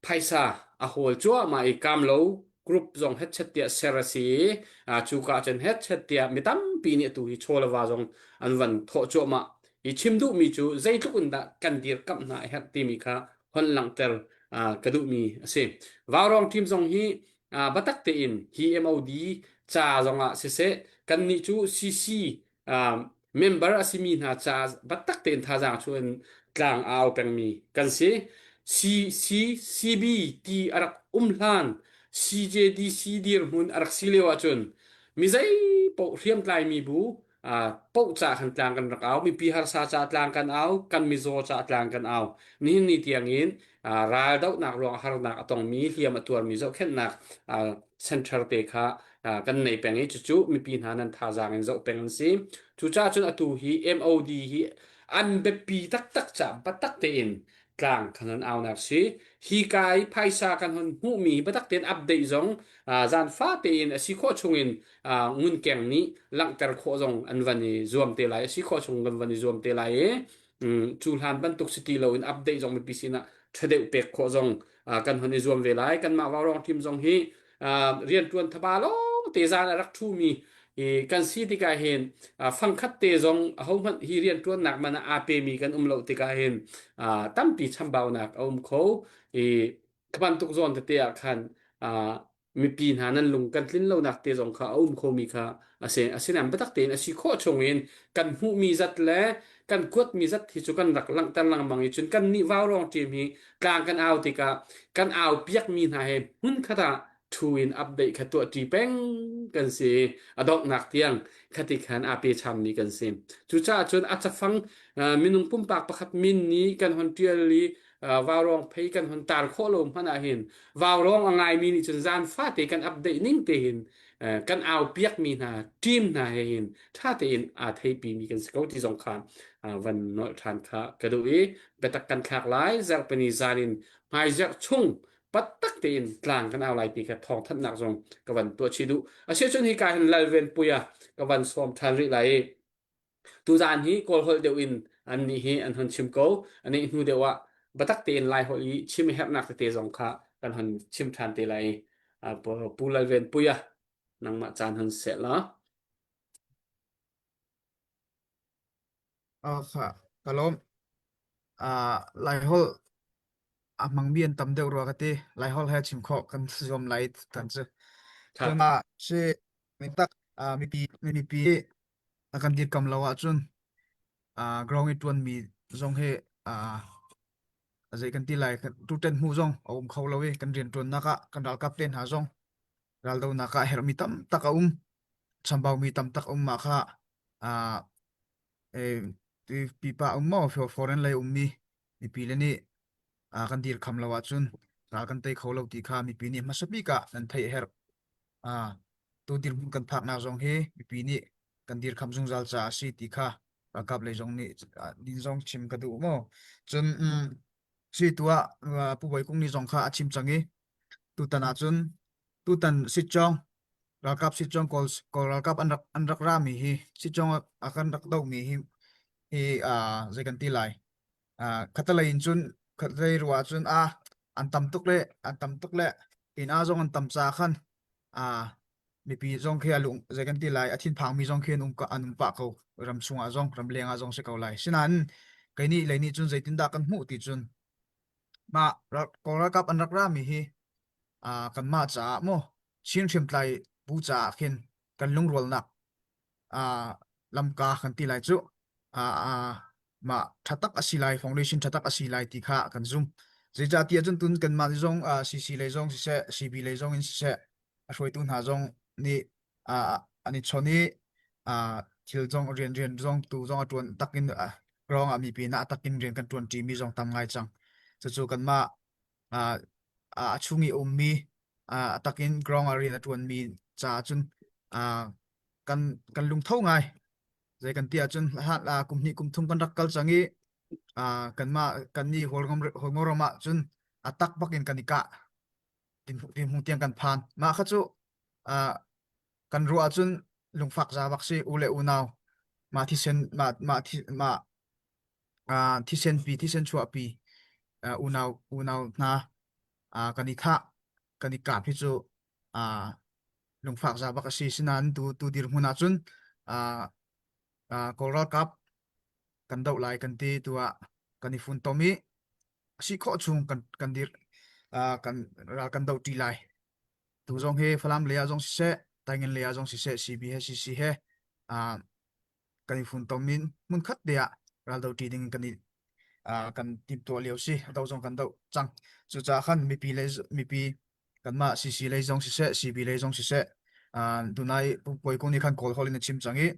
Speaker 1: phaisa a hawl cuahmah i Kamlo group zong hetchet tiah ser a si i cu ka cun hetchet tiah mi tampi nih atu hi chaw le va zong an van thawh cuahmah i chim duhmi cu zeitluk in dah kan dirkamh hna a herh timi kha hon langhter ka duhmi a si. Vaurawng team zong hi biatak tein hi MOD ca zongah siseh kannih cu CC member a simi hna ca biatak tein thazaang chuah in tlang a au pengmi kan si. CCCB ti a rak um hlan CJDC dirhmun a rak si lio ahcun mi zei paoh hriamtlaimi bu paoh ca khan tlang kan rak au mipi harsa ca tlang kan au kan mizaw ca tlang kan au nihin ni tiangin ral dohnak ruang harnak a tongmi hliam a tuarmi zohkhenhnak center te kha kan nei peng i cucu mipi hna nan thazaang in zoh peng an si. Cucaah cun atu hi MOD hi an biapi taktak ca biatak tein tlang kan hon aunak si. Hi ka i phaisa kan hon hmuhmi biatak tein update zong zaanfa tein a si khawh chungin ngunkeng nih langhter khawh zong an van i zuam te lai a si khawh chung kan van i zuam te lai i cu hlan bantuk si ti loin update zong mipi sinah ṭha deuh pek khawh zong kan hon i zuam ve lai. Kanmah Vaurawng team zong hi rianṭuan thaba lawng te zan a rak ṭhumi kan si tikah hin fangkhat te zong ahohmanh hi rianṭuannak man ah aa pemi kan um lo tikah hin tampi chambaunak a um kho i bantuk zawn tete ah khan mipi hna nan lung kan tlin lonak te zong kha a um khomi kha a si. Asinain biatak tein a si khawh chungin kan hmuhmi zat le kan kuatmi zat hi cu kan rak langhter lengmang i cun kan nih vaurawng ṭim hi tlang kan au tikah kan au piakmi hna he hmunkhat ah thu in update kha tuah ṭi peng kan si a donghnak tiang khati khan aa pe chammi kan si cucaah cun a cafang minung pumpak pakhat min nih kan hon ṭial i vaurawng phei kan hon tar khawh lo hmanh ah hin vaurawng a ngaimi nih cun zan fate kan update ning te hin. Kan au piakmi hna team hna he hin ṭha tein aa theipi mi kan si ko ti zong kha van nolh ṭhan kha ka duh i biatak kan thlak lai zarhpini zan in hmaizarh chung pattak tein tlang kan au lai ti kha thawngthanhnak zong ka van tuah chih duh. Asiahcun hika hin Lalven Puia ka van sawm ṭhan rih lai i tuzaan hi Kawl holh deuh in an nih hi an hon chim ko. Ani hnu deuh ah biatak tein Lai holh i chim i herhnak tete zong kha kan hon chim ṭhan te lai. Pu Lalven Puia nangmah caan hon seh law.
Speaker 5: Kha ka lawm. Laiholh a hmangmi an tam deuh rua ka ti. Laiholh he chim khawh kan zuam lai tan cu. Cun si tak mipi mipi a kan dirkam lo ahcun ground i ṭuanmi zong hi zei kan ti lai tutan hmu zong a um kho lo i kan rianṭuannak ah kan ralkap te hna zong raldonak ah herhmi tam tak a um chambaumi tam tak um mah kha pipa um maw foreign lei ummi mipi le nih kan dirkham lo ahcun ral kan tei kho lo ti kha mipi nih hmasa bik ah nan theih a herh. Tu dirhmun kan phaknak zong hi mipi nih kan dirkham zungzal caah a si ti kha ralkap lei zong nih din zong chim ka duh maw. Cun si tu ah Pu Bawi Kung nih zong kha a chim cang i tutan ahcun tutan sitcawng ralkap sitcawng kawl kawl ralkap an rak an rak rami hi sitcawng a kan rak dohmi hi hi zei kan ti lai khatalei in cun khatalei ruah cun a an tam tuk le an tam tuk le inn a zong an tam ca khan a mipi zong khi a lung zei kan ti lai a thinphang mi zong khi an um an um pah ko ram chungah zong ram leng ah zong si ko lai sinain kei nih lei nih cun zeitindah kan hmuh ti cun mah kawl ralkap an rak rami hi kanmah caah maw Chin hriamtlai bu caah khin kan lungrualnak lamka kan ti lai cu mah ṭha tak a si lai foundation ṭha tak a si lai ti kha kan zum zeicahtiah cun tun kanmah zong CC lei zong siseh CB lei zong in siseh a hruaitu hna zong nih an i chawn i thil zong rian rian zong tu zong a ṭuan takin rong ah mipi na takin rian kan ṭuan ṭimi zong tam ngai cang cucu kanmah a chung i ummi a takin ground ah rian a ṭuanmi caah cun kan kan lungtho ngai zei kan ti ahcun kum hnih kum thum kan rak kal cang i kanmah kan nih Hualngoram ah cun a tak bak in kan i kah dinhmung tiang kan phan mah kha cu kan ruah ahcun lungfak za bak si u le unau mah thisen mah mah mah thisen pi thisen chuahpi unau unau hna kan i thah kan i kap hi cu lungfak za bak a si sinain tu tu dirhmun ahcun Kawl ralkap kan doh lai kan ti tu ah kan i funtom i a si khawh chung kan kan dir kan ral kan doh ṭi lai tu zong hi Falam lei ah zong siseh Taingen lei ah zong siseh CB he CC he kan i funtom in hmunkhat te ah raldo ṭi ding kan i kan timhtuah lio si do zong kan doh cang cucaah khan mipi le mipi kanmah CC lei zong siseh CB lei zong siseh tunai puai kung nih khan kawl holh in a chim cang i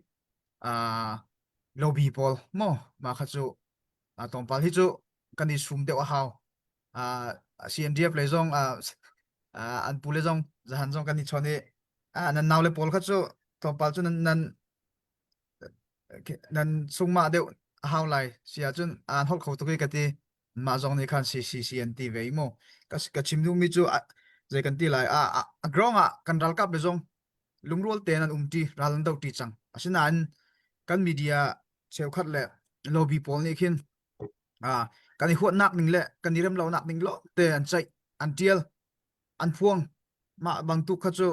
Speaker 5: lobby pawl mo mah kha cu tlawmpal hi cu kan i sum deuh a hau CNDF lei zong an pu le zong zahan zong kan i chawn i nan nau le pawl kha cu tlawmpal cu nan nan nan sungmah deuh a hau lai si ahcun aan holh kho tuk i ka ti mah zong nih khan CCC an ti ve i mu ka ka chim duhmi cu zei kan ti lai a a ground ah kan ralkap le zong lungrual tein an umṭi ral an dohṭi cang asinain kan media cheukhat le lobby pawl nih khin kan i huatnak ning le kan i rem lonak ning lo te an ceih an ṭial an phuang mah bantuk kha cu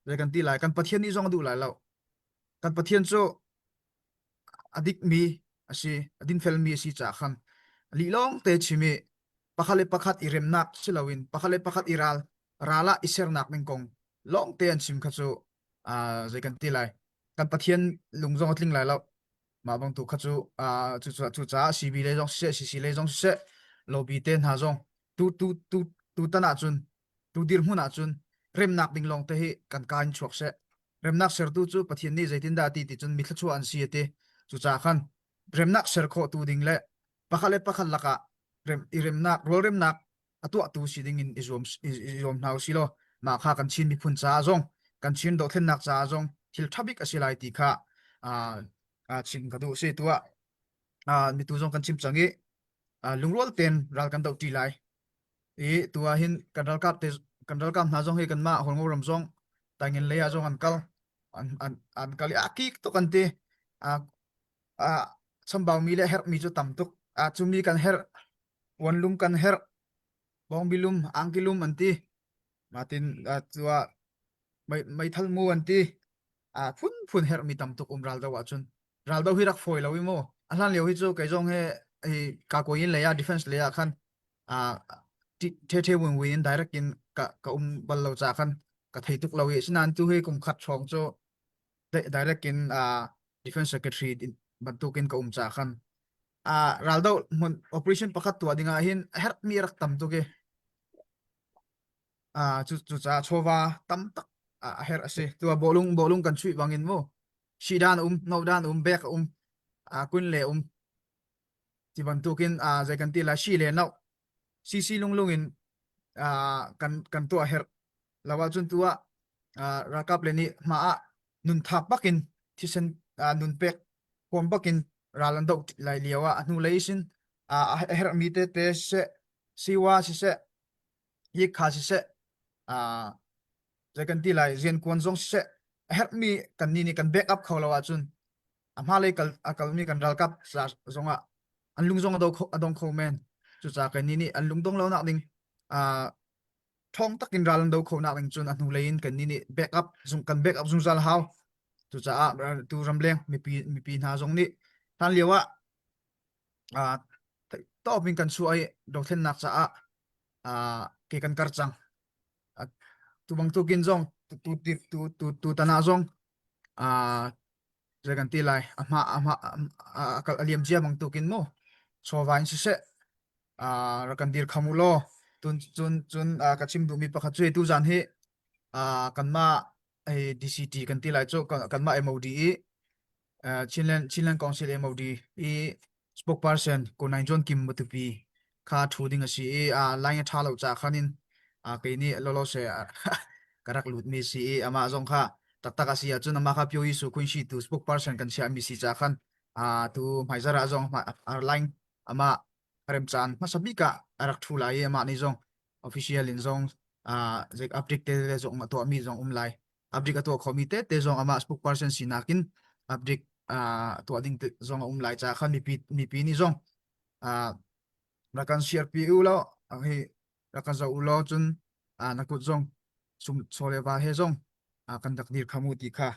Speaker 5: zei kan ti lai kan Pathian nih zong a duh lai lo kan Pathian cu a dikmi a si a dinfelmi a si caah khan lih lawng te chim i pakhat le pakhat i remnak si loin pakhat le pakhat i ral ral ah i sernak ding kong lawng te an chim kha cu zei kan ti lai kan Pathian lung zong a tling lai lo mah bantuk kha cu cu cucaah CB lei zong siseh CC lei zong siseh lobby te hna zong tu tu tu tu tan ahcun tu dirhmun ahcun remnak ding lawng te hi kan ka in chuak seh remnak sertu cu Pathian nih zeitindah a ti ti cun mi thluachuah an si a ti cucaah khan remnak ser khawh tu ding le pakhat le pakhat lakah rem i remnak rualremnak a tuahtu si ding in i zuam i zuam hna usih law mah kha kan Chin miphun caah zong kan. kan Chin dothlennak caah zong thil ṭha bik a si lai ti kha chim ka duh si tuah mitu zong kan chim cang i lungrual tein ral kan doh ṭi lai i tu ah hin kan ralkap te kan ralkap hna zong hi kanmah Hualngo ram zong Taingen lei ah zong an kal an an an kal i a kik tuk an ti a a chambau mi le herh mi cu tam tuk a cumi kan herh puanlum kan herh bawngbilum angkilum an ti matin tua meithal mu an ti a phunphun herhmi tam tuk um ral do ahcun ral do hi rak fawi lo i mu a hlan lio hi cu kei zong he hi kakoyin lei ah defense lei ah khan a the the win win direct in ka ka um bal lo cha khan ka thei tuk lo i sinan tu hi kum khat hrawng cu direct in defense secretary bantukin ka um cha khan a raldo hmun operation pakhat tuah dingah hin herhmi rak tam tuk i a cu cu ca chawva tam tak a herh a si tua bawlung bawlung kan chuih bangin mu shi dan um no dan um bek um a kun le um ti bantukin a zai kan ti la shi le no CC lunglung in a kan kan tuah herh lawa cun tua ralkap le nih hma ah nun thap bakin thisen nun pek huam bakin ral an doh lai lio ah a hnu lei sin a herhmi te te siseh siwa siseh yikha siseh zei kan ti lai rian kuan zong siseh a herhmi kan ni nih kan back up kho lo ahcun a hmalei kal a kalmi kan ralkap zong ah an lung zong a dong kho men cucaah kan ni nih an lung dong lo nak ding ṭhawng takin ral an do kho nak ding cun a hnulei in kan nih nih back up zung kan back up zungzal hau cucaah tu ramleng mipi mipi hna zong nih hlan lio ah ah tawp in kan chuah i dothlennak caah ah ke kan kar cang tu bangtukin zong tu tu tu tu tu tan ah zong ah zei kan ti lai a hma a hma a kal a liam cia bangtukin mu chawva in siseh ah rak kan dir kham u law tun cun cun ka chim duhmi pakhat cu tu zan hi kanmah DCT kan ti lai cu kanmah MOD i Chinland Chinland Council MOD i spokesperson Ko Naing John Kim Matupi kha thu ding a si i line a tha lo ca khan in kei nih lolo se ka rak lut mi si i amah zong kha taktak a si ahcun amah kha Pyo Yisu Khun Shi tu spokesperson kan chiah mi si ca khan tu hmaizarh ah zong line amah remcaan hmasa bik ah a rak ṭhu lai i amah nih zong official in zong zik update te le zong a tuahmi zong um lai update a tuah khomi te te zong amah spokesperson sinak in update tuah ding zong a um lai ca khan mipi mipi nih zong rak kan share pi u law hi rak kan zoh u law cun na kut zong sum chaw le va he zong kan rak dir khamu ti kha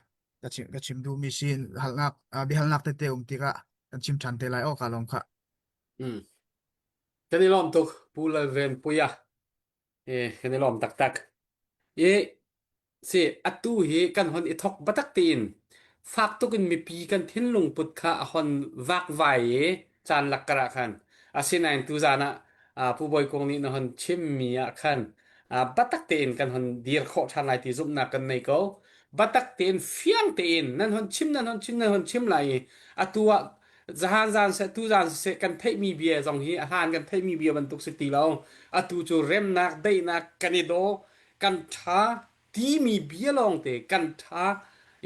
Speaker 5: ka chim ka chim duhmi si halnak biahalnak tete um tikah kan chim ṭhan te lai aw ka lawm kha
Speaker 1: Mm. Kan i lawm tuk Pu Lalven Puia. Eh, kan i lawm taktak. I si atu hi kan hon i thok batak tiin fak tuk in mipi kan thinlung put kha a hon vakvai i caan lak kar ah khan asinain tuzan ah ah, Pu Bawi Kung nih na hon chimmi ah khan ah, batak tein kan hon dir khawh ṭhan lai ti zumhnak kan nei ko. Batak tein fiang tein nan hon chim nan hon chim nan hon chim lai i atu ah zahan zan seh tu zan seh kan theihmi bia zong hi a hlan kan theihmi bia bantuk si ti lo atu cu remnak daihnak kan i daw kan ṭha timi bia lawngte kan ṭha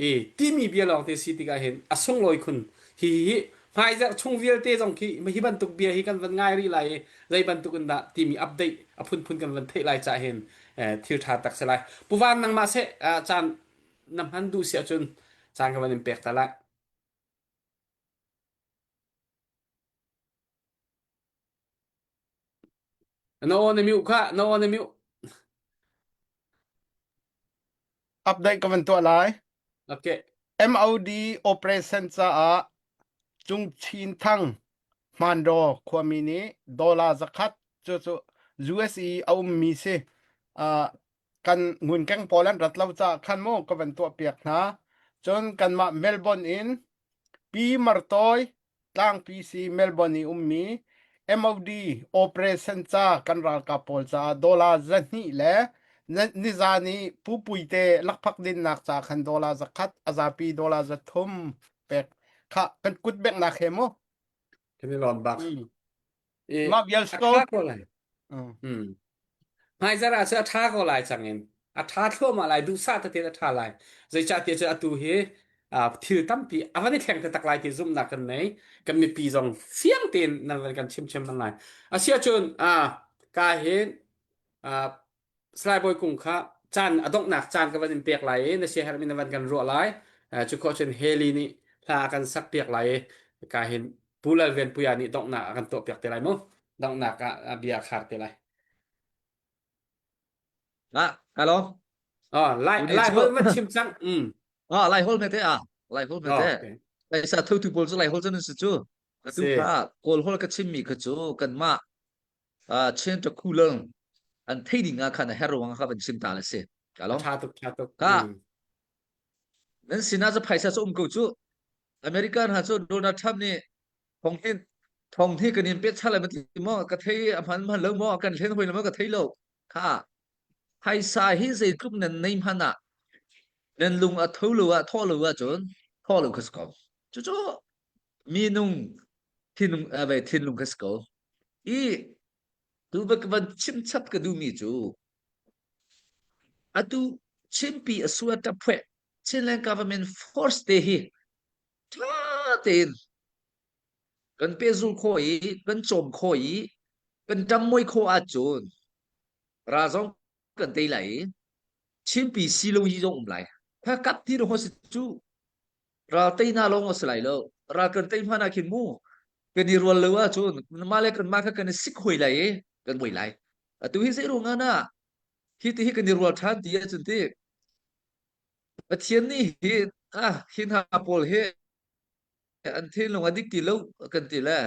Speaker 1: i timi bia lawngte si tikah hin a sunglawi khun hi hi hmaizarh chung vialte zong khi hi bantuk bia hi kan van ngai rih lai i zei bantuk in dah timi update a phunphun kan van theih lai cah hin thil ṭha tak si lai Pu Van nangmah seh caan na hman duh si ahcun caan ka van in pek ta lai Na aw na mute kha, na aw na mute.
Speaker 2: Update ka van tuah lai.
Speaker 1: Okay.
Speaker 2: MOD operation caah Cung Chin Thang Hmandaw khuami nih dollar zakhat cu cu US i a ummi si. Uh, kan ngunkeng pawl an rat lo caah khan mu ka van tuah piak hna. Cun kanmah Melbourne in Pi Martawi tlangpi si Melbourne i ummi MOD operation ca kan ralkap pawl caah dollar 200 le nizan i Pu Puite lakphak dinnak ca khan dollar zakhat a zapi dollar 300 pek kha kan kut bengnak he mu
Speaker 1: Kan i lawm bak.
Speaker 2: Mm.
Speaker 1: I
Speaker 2: Mah vial
Speaker 1: a
Speaker 2: ko.
Speaker 1: ṭha ko lai. Mm. Hmaizarh ah cu a ṭha ko lai cang in. A ṭha thluahmah lai, duhsah tete a ṭha lai. Zeicahtiah cun atu hi thil tampi a van i thleng taktak lai ti zumhnak kan nei. Kan mipi zong fiang tein nan van kan chim chim lai. Asiahcun ka hin Salai Bawi Kung kha caan a donghnak caan ka van in pek lai i na siaherh in na van kan ruah lai. Cu khawh cun Haley nih hla a kan sak piak lai i ka hin Pu Lal Ven Puia nih donghnak a kan tuah piak te lai mu. Donghnak ah bia a khar te lai.
Speaker 4: Ah, hello.
Speaker 1: Oh, lai lai hol van chim cang. Mm.
Speaker 4: Ah, lai hol me te ah. Lai hol me te. Lai sa tho tu pawl cu lai hol cun si cu. Atu kha kawl hol ka chim mi kha cu kanmah Chin Takulung an thei ding ah khan a her ruang kha van chim ta le si. Ka lo.
Speaker 1: Tha tuk tha tuk.
Speaker 4: Ka nan sinah cu phaisa cu um ko cu. American ha cu Donald Trump nih thong hin thong hi kan in pet chala ma ti mo ka thei a hman hman lo mo kan hlen hoi lo mo ka thei lo kha phaisa hi zeitluk nan nei hman ah nan lung a tho lo ah tho lo ah cun tho lo kha si ko cu cu minung thinlung ave thinlung kha si ko i tu va ka van chim chap ka duhmi cu atu Chinpi a sua taphueh Chinland government force te hi tha tein kan pehzul khawh i kan cawm khawh i kan ṭammuai khawh ahcun ra zong kan tei lai i Chinpi silo hi zong um lai. Kha kap ti ro si cu ral tei na lawng a si lai lo. Ral kan tei hmanh ah khin mu kan i rual lo ahcun mah le kanmah kha kan i sik hoi lai i kan buai lai. Atu hi zei ruang ah na hi ti hi kan i rual ṭhan ti ahcun ti Pathian nih hi ah hi hna pawl hi an thinlung a dik ti lo a kan ti le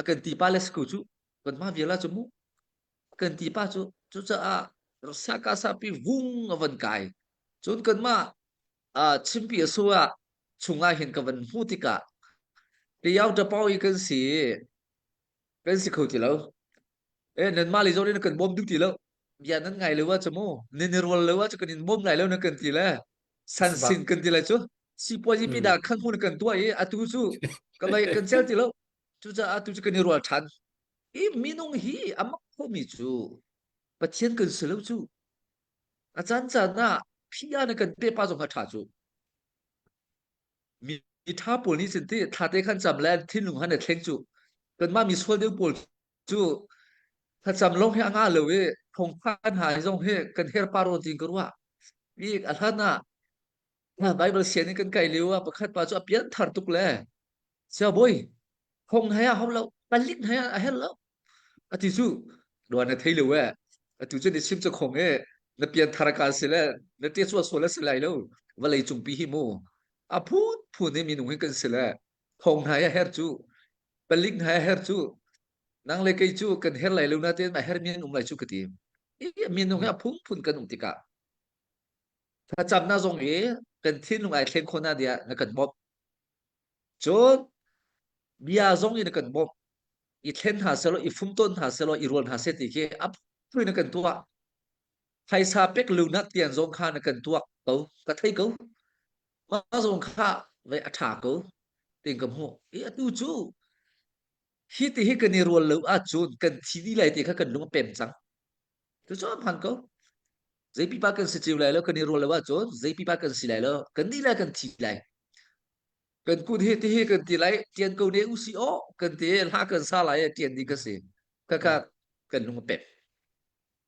Speaker 4: a kan ti pa le si ko cu kanmah vial ah cu mu a kan ti pa cu cucaah saka sapi vung a van kai cun kanmah uh, chimpi a su ah chungah hin ka van hmu tikah tiau tapau i kan si kan si kho ti lo e nanmah le zawn in kan bawm duh ti lo bia nan ngai lo ah cu mu nan i rual lo ah cu kan in bawm lai lo na kan ti le san sin kan ti lai cu sipuazi pi da khan hun kan tuah i atu cu ka bai kan cel ti lo cucaah atu cu kan i rual ṭhan i minung hi a mak khomi cu Pathian kan si lo cu a caan caan ah phia na kan pe pa zong ha ṭha cu mi ṭha pawl nih cun ti thla te khan cam le thinlung han a thleng cu kanmah mi sual deuh pawl cu thlacam lawng hi a ngah lo i thawngphan hna hi zong hi kan her pa rawn tin ka ruah i a hlan ah Bible sian in kan kai lio ah pakhat pa cu a pian thar tuk le sia boy thong hai a hau lo palik hai a her lo ati cu ruan na thei lo e atu cu ni chim cu khong e na pian thar ka si le na te chuah sual a si lai lo vawlei cung pi hi mu a phun phun in minung hi kan si le thong hai a her cu palik hai a her cu nang le kei cu kan her lai lo na tein a her mi an um lai cu ka ti i minung hi a phun phun kan um tikah thlacamnak zong i kan thinlung ai thleng khawh na dia na kan bawmh cun bia zong in na kan bawmh i thlen hna selaw i fumtawn hna selaw i rual hna seh ti khi a phun na kan tuah phaisa pek lunak tian zong kha na kan tuak ko ka thei ko mah zong kha ve a ṭha ko tin ka hmuh i atu cu hi ti hi kan i rual lo ahcun kan thi dih lai ti kha kan lung a pem cang cu cu hman ko zei pipa kan si cio lai lo kan i rual lo ahcun zei pipa kan si lai lo kan dih lai kan thi lai kan kut hi ti hi kan ti lai tian ko ne usi o kan ti hla kan sa lai tian ding ka si kaka kan lung a pem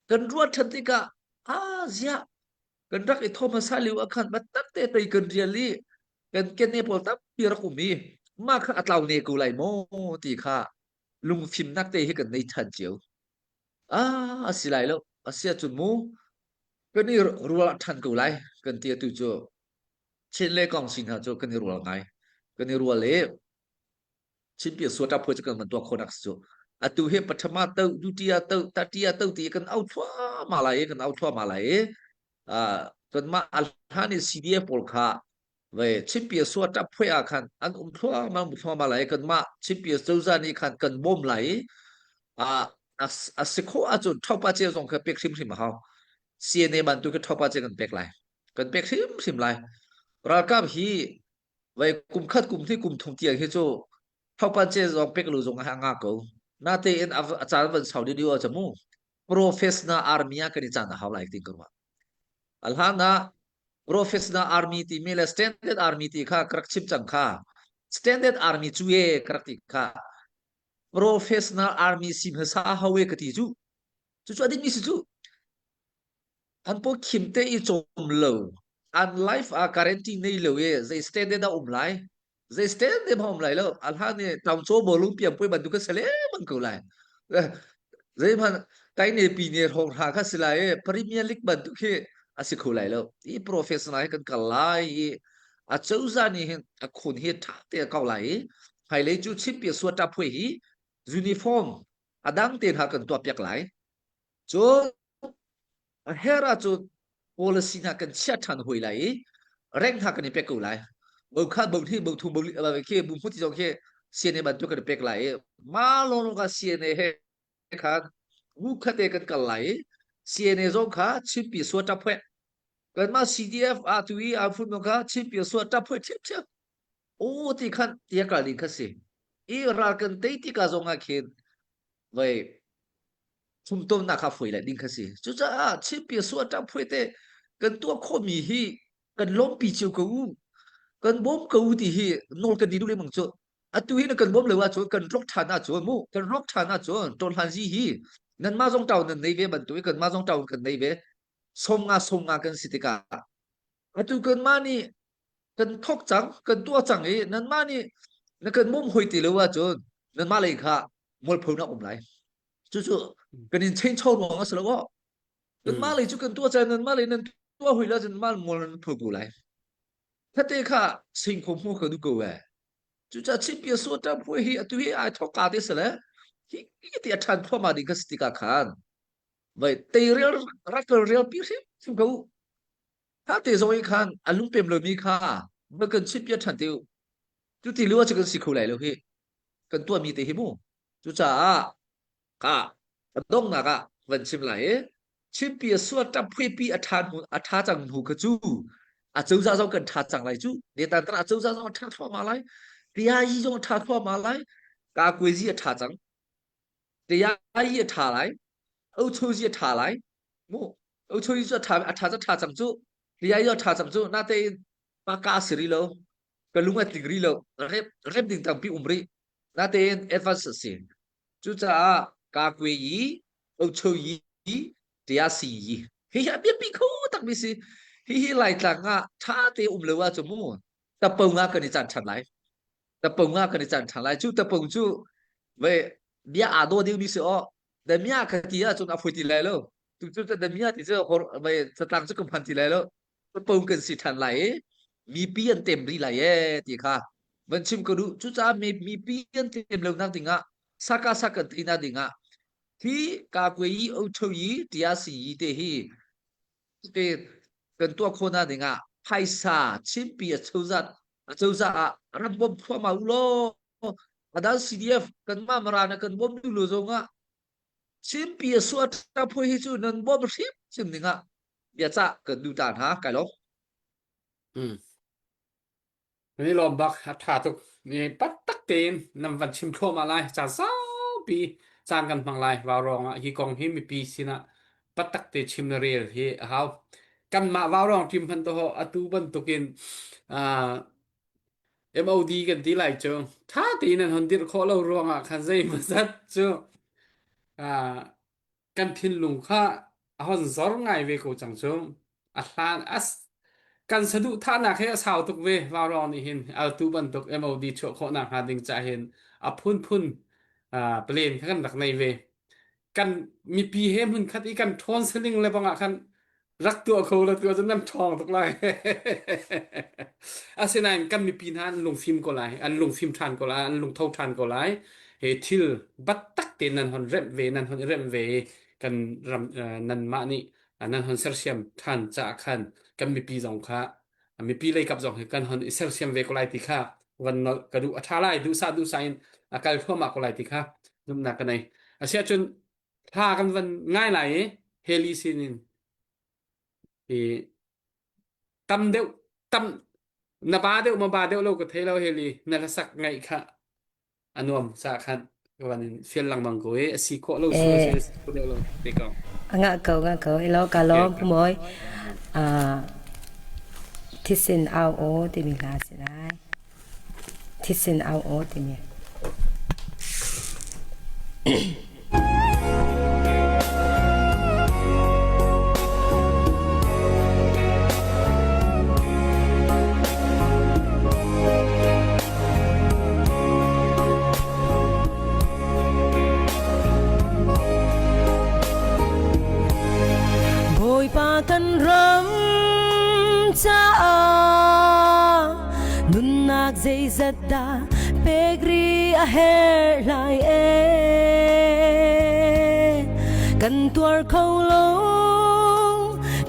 Speaker 4: kan ruat ṭhan tikah a ziah kan rak i thawm hmasa lio ah khan tak te tei kan rial i kan kene pawl tampi rak um i mah kha a tlau ne ko lai maw ti kha lungfimnak te hi kan nei ṭhan cio. Ah, a si lai lo. A si ahcun mu kan i rual ṭhan ko lai kan ti atu cu Chin le Kong si hna cu kan i rual ngai. Kan i rual i Chinpi suata phu cu kan van tuah khawh nak cu. Atu hi pathama to dutiya to tatiya to ti kan au thluahmah lai i kan au thluahmah lai i kanmah a hlan i CDF pawl kha ve Chinpi suata phui ah khan an um thluahmah um thluahmah lai kanmah Chinpi cozah nih khan kan bawm lai i a si khawh ahcun thopa ce zong kha pek hrimhrim a hau. CNA bantuk khi thopa ce kan pek lai. Kan pek hrimhrim lai. Ralkap hi Vai kum khat kum hnih kum thum tiang hi cu thopan ce zong pek lu zong a nga ko. Natein a caan van sau deuh deuh ah mu professional army ah kan i caan a hau lai tin ka ruah. A hlan ah professional army timi le standard army ti kha ka rak chim cang kha. Standard army cu e ka rak ti kha. Professional army si hmasa hau e ka ti cu. Cucu a dingmi si cu. An paw khim te i cawm lo. An life ah guarantee nei lo e zei standard a um lai. Zei standard a um lai lo. A hlan i taungcaw bawlung piang pui bantuk ka si lengmang ko lai. Zeihmanh kai ne pi ne hrawng hra kha si lai i Premier League bantuk hi a si kho lai lo. I professional hi kan kal lai i a cozah nih hin a khun hi ṭha te a kau lai i hmailei cu Chinpi suata phui hi uniform a dang te hna kan tuah piak lai. Cun a her ahcun policy hna kan chiah ṭhan hoi lai i rank hna kan i pek ko lai. Bo khat, bo hnih, bo thum, bo li, khi bu hmut ti zong khi CNA bantuk kan i pek lai i mah lawnglawng ah CNA he khan bu khat te kan kal lai i CNA zong kha Chinpi sua ṭap phueh. Kanmah CDF ah tu i aa phun kha Chinpi sua ṭap phueh ṭhiamṭhiam. Aw ti khan tia kal ding kha si. I ral kan tei tikah zong ah khin voi thumtomnak kha foi lai ding kha si. Cucaah Chinpi sua ṭap phueh te kan tuah khawhmi hi kan lawmpi cio ko u. Kan bawm ko u ti hi nawl kan ni duh lengmang cu. Atu hi na kan bawm lo ahcun kan rawk ṭhan ahcun mu kan rawk ṭhan ahcun ṭawlhlan zi hi nanmah zong ṭau nan nei ve bantuk i kanmah zong ṭau kan nei ve. 50 50 kan si tikah atu kanmah nih kan thok cang kan tuah cang i nanmah nih na kan bawm hoi ti lo ahcun nanmah lei kha mualphonak um lai. Cucu kan in chainchaw ruang a si lo aw. Kanmah lei cu kan tuah cang nanmah lei nan tuah hoi lo ahcun nanmah mual nan pho ko lai. Thate kha singkhaw hmu ka duh ko e. Cucaah Chinpi suata phuai hi atu hi ai thok ka te sale hi ti a ṭhan thluahmah ding kha si tikah khan vai teirel rakal rel pi hrim hrim ko kha te zong i khan a lungpem lomi kha va kan chimh pia ṭhan te u cu ti lu ah kan si kho lai lo hi kan tuahmi te hi mu cucaah ka a donghnak ah van chim lai i Chinpi a sual ṭap phuipi a ṭha hnu a ṭha cang hnu kha cu a cozah zong kan ṭha cang lai cu netan tan a cozah zong a ṭha thluahmah lai tiayi zong a ṭha thluahmah lai ka kuazi a ṭha cang tiayi a ṭha lai ochozi a ṭha lai mu ochozi cu a ṭha a ṭha a ṭha cang cu tiayi a ṭha cang cu natein pa ka si rih lo ka lung a tling rih lo rep rep ding tampi um rih natein advance a si Cucaah kakwe yi, ocho yi, tia si yi. Hihi a biapi kho takmi si. Hihi Laitlang ah ṭha te um lo ahcun mu tapong ah kan i caan ṭhan lai. Tapong ah kan i caan ṭhan lai. Cu tapong cu ve bia aa daw dingmi si aw. Damia ka ti ahcun a foi ti lai lo. Tu cu damia ti cu hor ve catlang cu ka hman ti lai lo. Tapong kan si ṭhan lai i mipi an tem rih lai ee ti kha van chim ka duh. Cucaah mipi an tem lo nak dingah saka sak kan ti nak dingah hi kakwe yi ocho yi tia si yi te hi te kan tuah khawh nak dingah phaisa chimpi a chozat a cozah ah ram bom thluahmah u law adan CDF kan ma mara na kan bom du lo zongah chimpi a suat ta phoi hi cu nan bom hrim hrim dingah bia cah kan du ta hna kai lo.
Speaker 1: Mm. Ni lawm bak a ṭha tuk. Ni taktak tein nan van chim thluahmah lai. Caan saupi caan kan hmang lai. Vaurawng ah hi kong hi mipi sinah patak te chim le rel hi a hau. Kanmah vaurawng ṭim hmanh toho atu bantukin ah MOD kan ti lai cu ṭha tein an hon dirh khawh lo ruangah khan zeimawzat cu ah kan thinlung kha a hon zor ngai ve ko cang cu. A hlan as kan saduhthahnak he a sau tuk ve Vaurawng nih hin altu bantuk MOD chuah khawhnak hnga ding ca hin a phunphun uh, plan kha kan rak nei ve. Kan mipi he hmun khat i kan ṭhawn saling le bangah khan rak tuah kho la tuah cun nan ṭhawng tuk lai. Asinain kan mipi hna an lungfim ko lai, an lungfim ṭhan ko lai, an lungtho ṭhan ko lai. He thil battak tein nan hon remh ve, nan hon i remh ve i kan ram nanmah nih nan hon sersiam ṭhan caah khan kan mipi zong kha mipi lei kap zong hi kan hon i sersiam ve ko lai ti kha van nolh ka duh a ṭha lai duhsah duhsah in a kal thluahmah ko lai ti kha zumhnak ka nei. Asiahcun hla kan van ngai lai i heli sin in i tam deuh tam na ba deuh ma ba deuh lo ka thei lo heli na hlasak ngaih kha a nuam sa khan van in fial lengmang ko i a si khawh lo su
Speaker 3: Eh,
Speaker 1: si si deuh lo te ko.
Speaker 3: Ngah ko ngah ko. Ilo ka lawm Pu Mawi. Thisen au aw timi hla si lai. Thisen au aw timi. Bawipa kan ram caah nunnak zeizat dah pek rih a herh lai ee kan tuar kho lo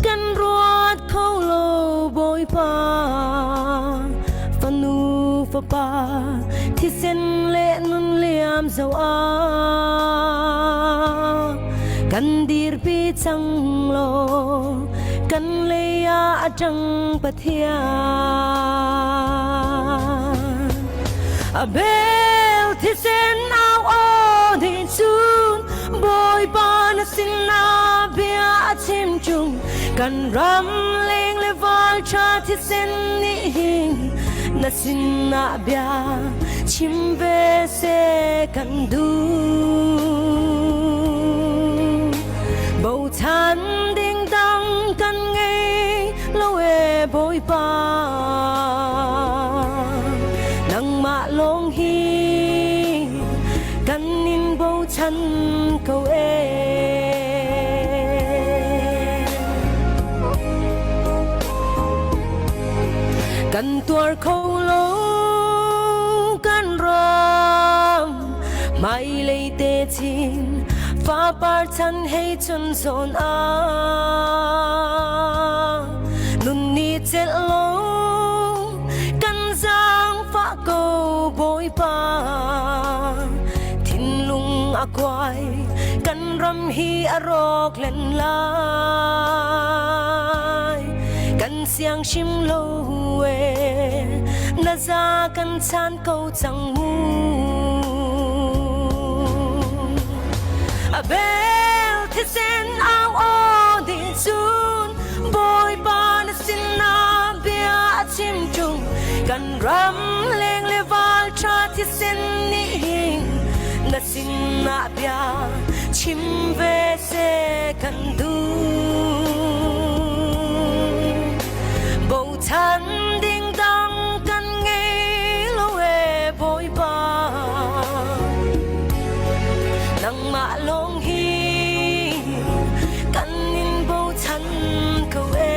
Speaker 3: kan ruat kho lo Bawipa fanu fapa thisen le nun liam zo ah kan dirpi cang law kan lei ah a ṭang Pathian. A bel thisen au aw nih cun Bawipa na sinah bia a chim chung kan ram leng le val ṭha thisen nih hin na sinah bia chim ve seh kan duh. Bochan ding dang kan ngei lo e Bawipa. Nangmah lawng hi kan in bochan ko e. Kan tuar kho lo kan ram hmailei te chin fapar chan hei chun zawn ah nun ni celh lo kan zaangfah ko Bawipa thinlung a kuai kan ram hi a rawk len lai kan siang hrim lo e na za kan chan ko cang mu a bel thisen au aw dih cun Bawipa na sinah bia a chim ṭung kan ram leng le val ṭha thisen nih hin na sinah bia chim ve seh kan duh. Bochan ding dang kan ngei lo e Bawipa. Nangmah lawng hi kan in bochan ko e.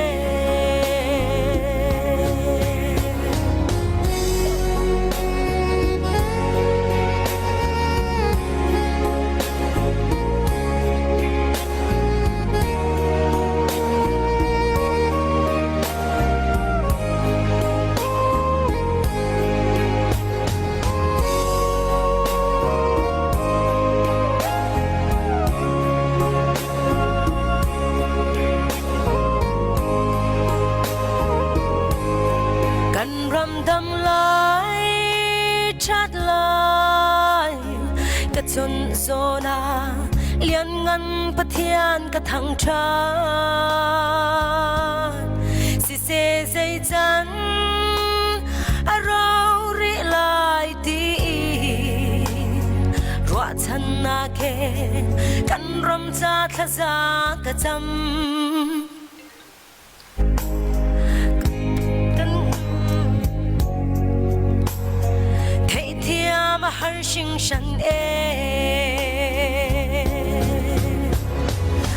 Speaker 3: Kan ram dam lai that lai ka chun zona lianngan Pathian ka thangṭhat. Siseh zeican a rau rih lai ti ruahchannak he kan ram ca thlaza ka cam. Theihthiam a har hringhran e.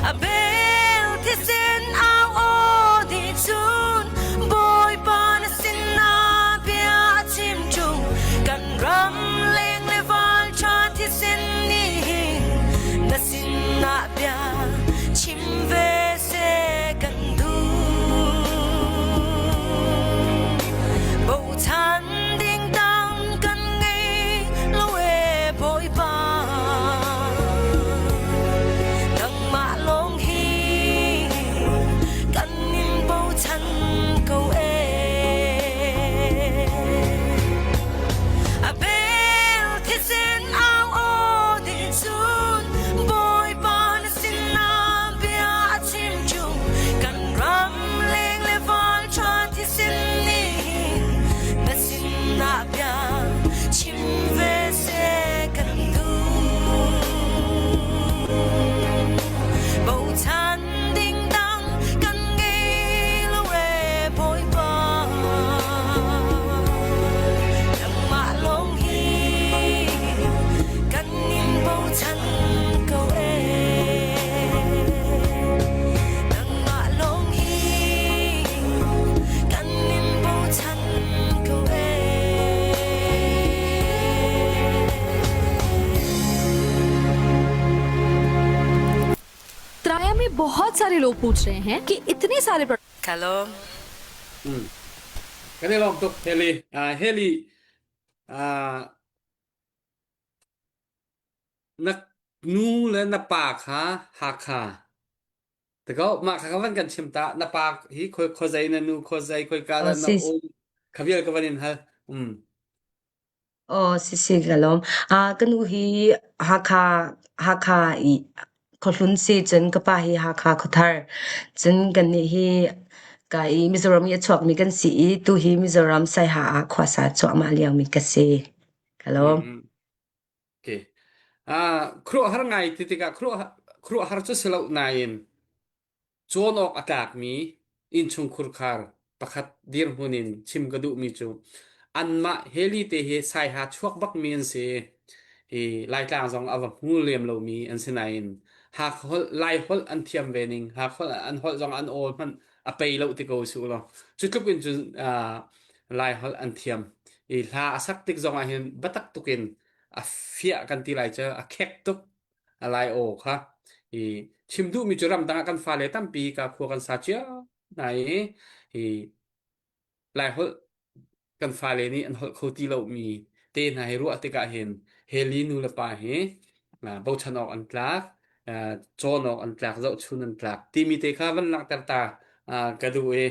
Speaker 3: A bel thisen au aw dih cun Bawipa na sinah bia a chim ṭung kan ram leng le val ṭha thisen nih hin na sinah bia chim ve seh kan duh. Bochan ding dang kan ngei lo e Bawipa.
Speaker 6: बहुत सारे लोग पूछ रहे हैं कि इतने सारे
Speaker 3: Hello.
Speaker 1: Mm. Kan i lawm tuk Heli. Uh, Heli uh, na nu le na pa kha Hakha. Tako mah kha ka van kan chim ta na pa hi khoi khozei na nu khozei khoi ka
Speaker 7: Oh,
Speaker 1: dah na
Speaker 7: si,
Speaker 1: um khavial ka van in hal. Um.
Speaker 7: oh, si, si, ka lawm. Ah, ka nu hi Hakha, Hakha i khuahlun si cun ka pa hi Hakha khuathar. Cun kannih hi ka i Mizoram i a chuakmi kan si i tu hi Mizoram Saiha ah khuasa cuahmah liomi ka si. Ka
Speaker 1: Mm,
Speaker 7: lawm.
Speaker 1: mm. Okay. Ah, khuaruahhar ngai ti tikah khuaruah khuaruahhar cu si lo nain Cawn awk a tlakmi innchungkhurkhar pakhat dirhmun in chim ka duhmi cu anmah heli te hi saiha chuak bakmi an si. Hi Laitlang zong a va hmu lem lomi an si nain Hakha holh, Lai holh an thiam ve ning, Hakha holh an holh zong an aw hmanh a pei lo ti ko su law. Cu tluk in cun uh, Lai holh an thiam. I hla a sak tik zong ah hin biatak tuk in a fiah kan ti lai cu a khek tuk. A lai aw kha i chim duhmi cu ramdang ah kan fale tampi ka khua kan sa cio hna i hi Laiholh kan fale nih an holh kho ti lomi te hna hi ruah tikah hin Heli nu le pa hi bochan awk an tlak, cawn awk an tlak, zohchun an tlak timi te kha van langhter ta ka duh i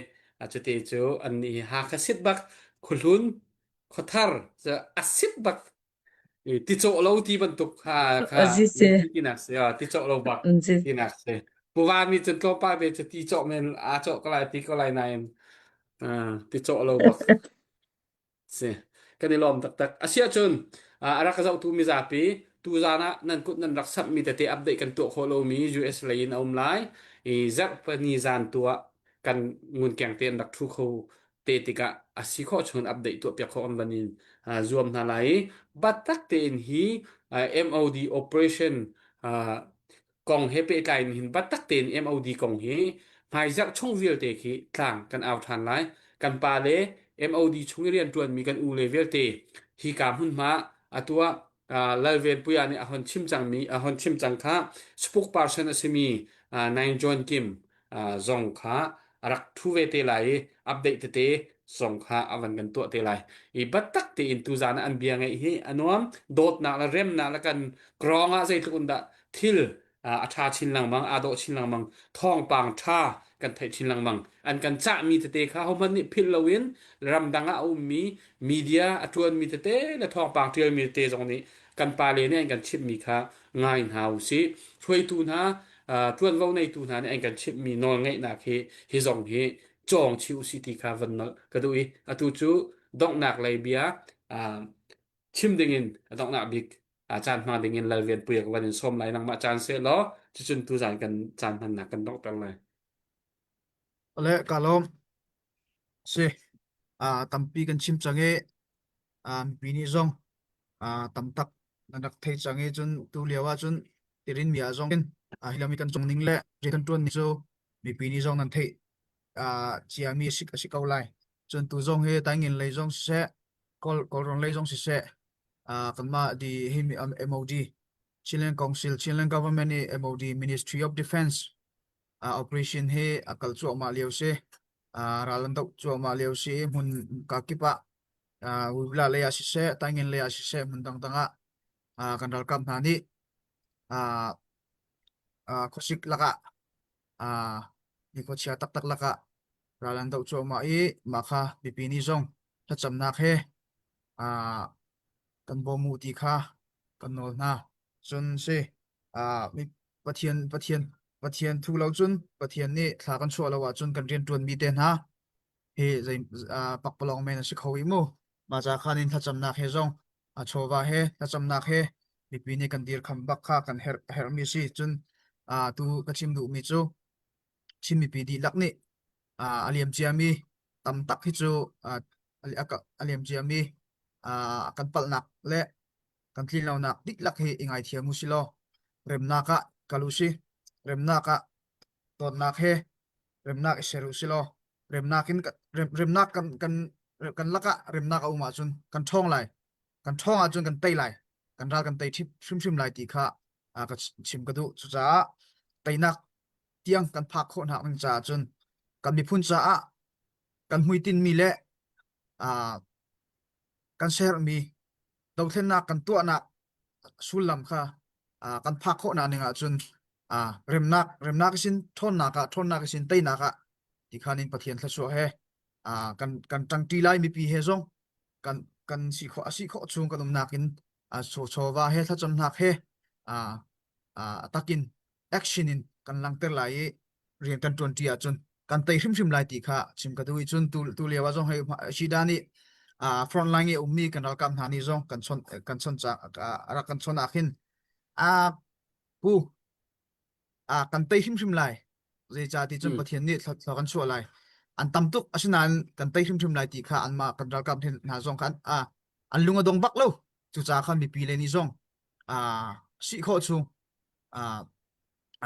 Speaker 1: cuti cu annih hi Hakha sit bak khuahlun khuathar a sit bak Ti cawh lo ti bantuk kha kha
Speaker 7: Si si.
Speaker 1: tinak si ti cawh lo bak
Speaker 7: Si.
Speaker 1: tinak si. Puva mi cun tlawmpal ve cu ti cawh men aa cawh ko lai ti ko lai nain ti cawh lo bak si. Kan i lawm taktak. Asiah cun a rak zohtu mizapi tuzaan ah nan kut nan rak samhmi tete update kan tuah khawh lomi US lei in a um lai. I zarhpini zan tu ah kan ngunkeng te an rak ṭhu kho te tikah a si khawh chung in update tuah piak khawh kan van in zuam hna lai i biatak tein hi MOD operation kong he pehtlai in hin biatak tein MOD kong hi hmaizarh chung vialte khi tlang kan au ṭhan lai. Kan pa le MOD chung i rianṭuanmi kan u le vialte hi ka hmunhma atu ah Lalvenpuia nih a hon chim cangmi a hon chim cang kha spokesperson a simi Naing John Kim zong kha a rak thu ve te lai i update tete zong kha a van kan tuah te lai i biatak tein tuzaan ah an bia ngeih hi a nuam dawtnak le remnak le kan krong ah zeitluk in dah thil a ṭha chin lengmang aa dawh chin lengmang thawngpang ṭha kan theih chin lengmang an kan cahmi tete kha hohmanh nih philh loin ramdang ah a ummi media a ṭuanmi tete le thawngpang ṭialmi tete zong nih kan pale nih an kan chimhmi kha ngai hna u sih hruaitu hna ṭuanvo neitu hna nih an kan chimhmi nawlngeihnak hi hi zong hi cawng chih u sih ti kha van nolh ka duh i atu cu donghnak lei bia chim dingin a donghnak bik caan hmang dingin Lalvian Puia ka van in sawm lai nangmah caan seh law cucun tuzan kan caan hmannak kan donghter lai.
Speaker 5: Le ka lawm. Si. Ah tampi kan chim cang i ah mipi nih zong ah tam tak nan rak thei cang i cun tu lio ah cun tirin mi ah zong in ah hi lam i kan cung ning le rian kan tuan ning cu mipi nih zong nan theih ah ciami a si a si ko lai. Cun tu zong hi taingin lei zong siseh Kawl Kawlrawn lei zong siseh ah kanmah di hi MOD Chilean Council Chilean Government i MOD Ministry of Defense uh, operation hi a kal cuahmah lio si. Uh, ral an doh cuahmah lio si i hmun kakip ah uh, Wibla lei ah siseh, Taingin lei ah siseh, hmun dangdang ah uh, kan ralkap hna nih uh, uh, khuasik lakah uh, ni khuachia taktak lakah ral an doh cuahmah i mah kha mipi nih zong thlacamnak he uh, kan bawm u ti kha kan nawl hna. Cun si uh, mi Pathian Pathian Pathian thu lo cun Pathian nih thla kan chuah lo ahcun kan rianṭuanmi te hna hi zei uh, pakpalawng men a si kho i mu. Mah ca khan in thlacamnak he zong a chawva he thlacamnak he mipi nih kan dirkham bak kha kan herh herhmi si. Cun uh, tu ka chim duhmi cu Chin mipi dihlak nih uh, a liam ciami tam tak hi cu uh, a liam ciami uh, kan palhnak le kan tlinlonak dihlak hi i ngaithiam u silaw remnak ah kal u si remnak ah dawtnak he remnak i ser u silaw remnak in remnak kan kan kan lakah remnak a um ahcun kan ṭhawng lai kan ṭhawng ahcun kan tei lai kan ral kan tei hrimhrim lai ti kha ka chim ka duh cucaah teinak. tiang kan phak khawh hna ding caah cun kan miphun caah kan hmuitinmi le uh, kan sermi dothlennak kan tuahnak sullam kha uh, kan phak khawh nak ning ahcun uh, remnak remnak isin ṭhawnnak ah ṭhawnnak isin teinak ah ti khan in Pathian thluachuah he uh, kan kan ṭangṭi lai mipi he zong kan kan si khawh a si khawh chung kan umnak in uh, chawva he thlacamnak he uh, uh, takin action in kan langhter lai i rian kan ṭuanṭi ahcun kan tei hrimhrim lai ti kha chim ka duh i cun tu tu lio ah zong hei Shida nih uh, front line i ummi kan ralkap hna nih zong kan chon kan chon ca rak kan chon ah khin a pu a kan tei hrimhrim lai zeicah ti cun Pathian nih thla kan chuah lai an tam tuk asinain kan tei hrimhrim lai ti kha anmah kan ralkap hna zong khan a an lung a dong bak lo cucaah khan mipi le nih zong a si khawh chung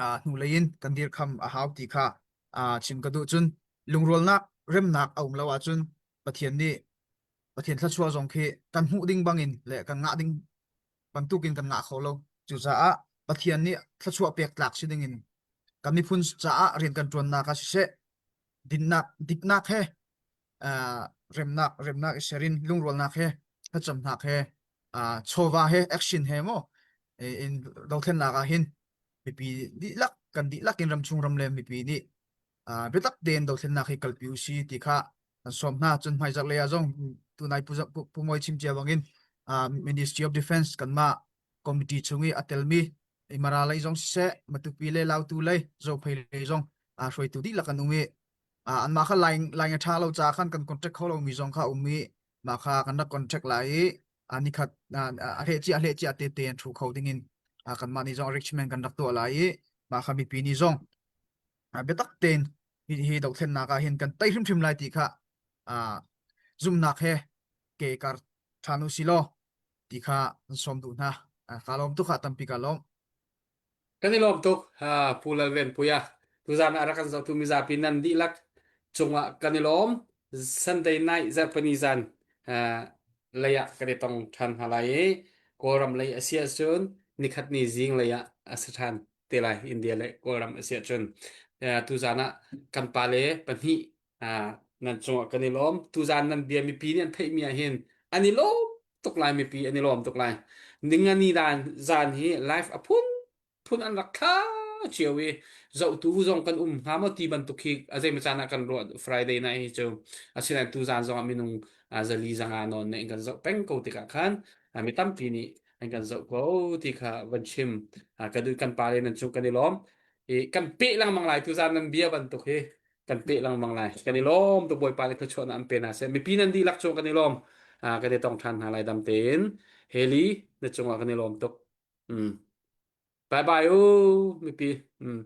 Speaker 5: a hnulei in kan dirkham a hau ti kha chim ka duh. Cun lungrualnak remnak a um lo ahcun Pathian nih Pathian thluachuah zong khi kan hmuh ding bangin le kan ngah ding bantukin kan ngah kho lo. Cucaah Pathian nih thluachuah pek tlak si dingin kan miphun caah rian kan ṭuannak ah siseh dinnak diknak he remnak remnak i ser in lungrualnak he thlacamnak he chawva he action he maw in dothlennak ah hin mipi dihlak kan dihlak in ramchung ramleng mipi nih biatak tein dothlennak hi kalpi usi ti kha kan sawm hna. Cun hmaizarh lei ah zong tunai Pu Mawi chim cia bangin Ministry of Defense kanmah committee chung i a telmi Mara lei zong siseh Matupi le Lautu lei Zophei lei zong hruaitu dihlak an um i anmah kha line line a ṭha lo caah khan kan contact kho lomi zong kha um i mah kha kan rak contract lai i nikhat a hleh cia a hleh cia te te an thu kho ding in kanmah nih zong arrangement kan rak tuah lai i mah kha mipi nih zong biatak tein hi hi dothlennak ah hin kan tei hrimhrim lai ti kha zumnak he ke kar ṭhan u si law ti kha an sawm duh hna. Ka lawm tuk ha tampi ka lawm.
Speaker 1: Kan i lawm tuk, Pu Lalvenpuia. Tuzaan ah rak kan zohtu mizapi nan dihlak cungah kan i lawm. Sunday night zarhpini zan lei ah kan i tong ṭhan hna lai i Kawlram lei a si ahcun nikhat ni zing lei ah a si ṭhan te lai India le Kawlram a si ahcun. Tuzaan ah kan pale pahnih nan cungah kan i lawm. Tuzaan nan bia mipi nih an theihmi ah hin an i lawm tuk lai mipi an i lawm tuk lai. Ningani dan zan hi live a phun phun an rak thla cio i zohtu zong kan um hnga maw ti bantuk hi a zeimaw caan ah kan ruah Friday night hi cu asinain tuzaan zong ah minung zali zanga nawn nih an kan zoh peng ko tikah khan mi tampi nih an kan zoh ko ti kha van chim ka duh kan pa le nan cung kan i lawm i kan peh lengmang lai tuzaan nan bia bantuk hi kan peh lengmang lai. Kan i lawm tuk Bawipa nih thluachuahnak an pe hna seh. Mipi nan dihlak cung kan i lawm. Kan i tong ṭhan hna lai dam tein. Heli, na cungah kan i lawm tuk. Mm. Bye bye u mipi. Mm.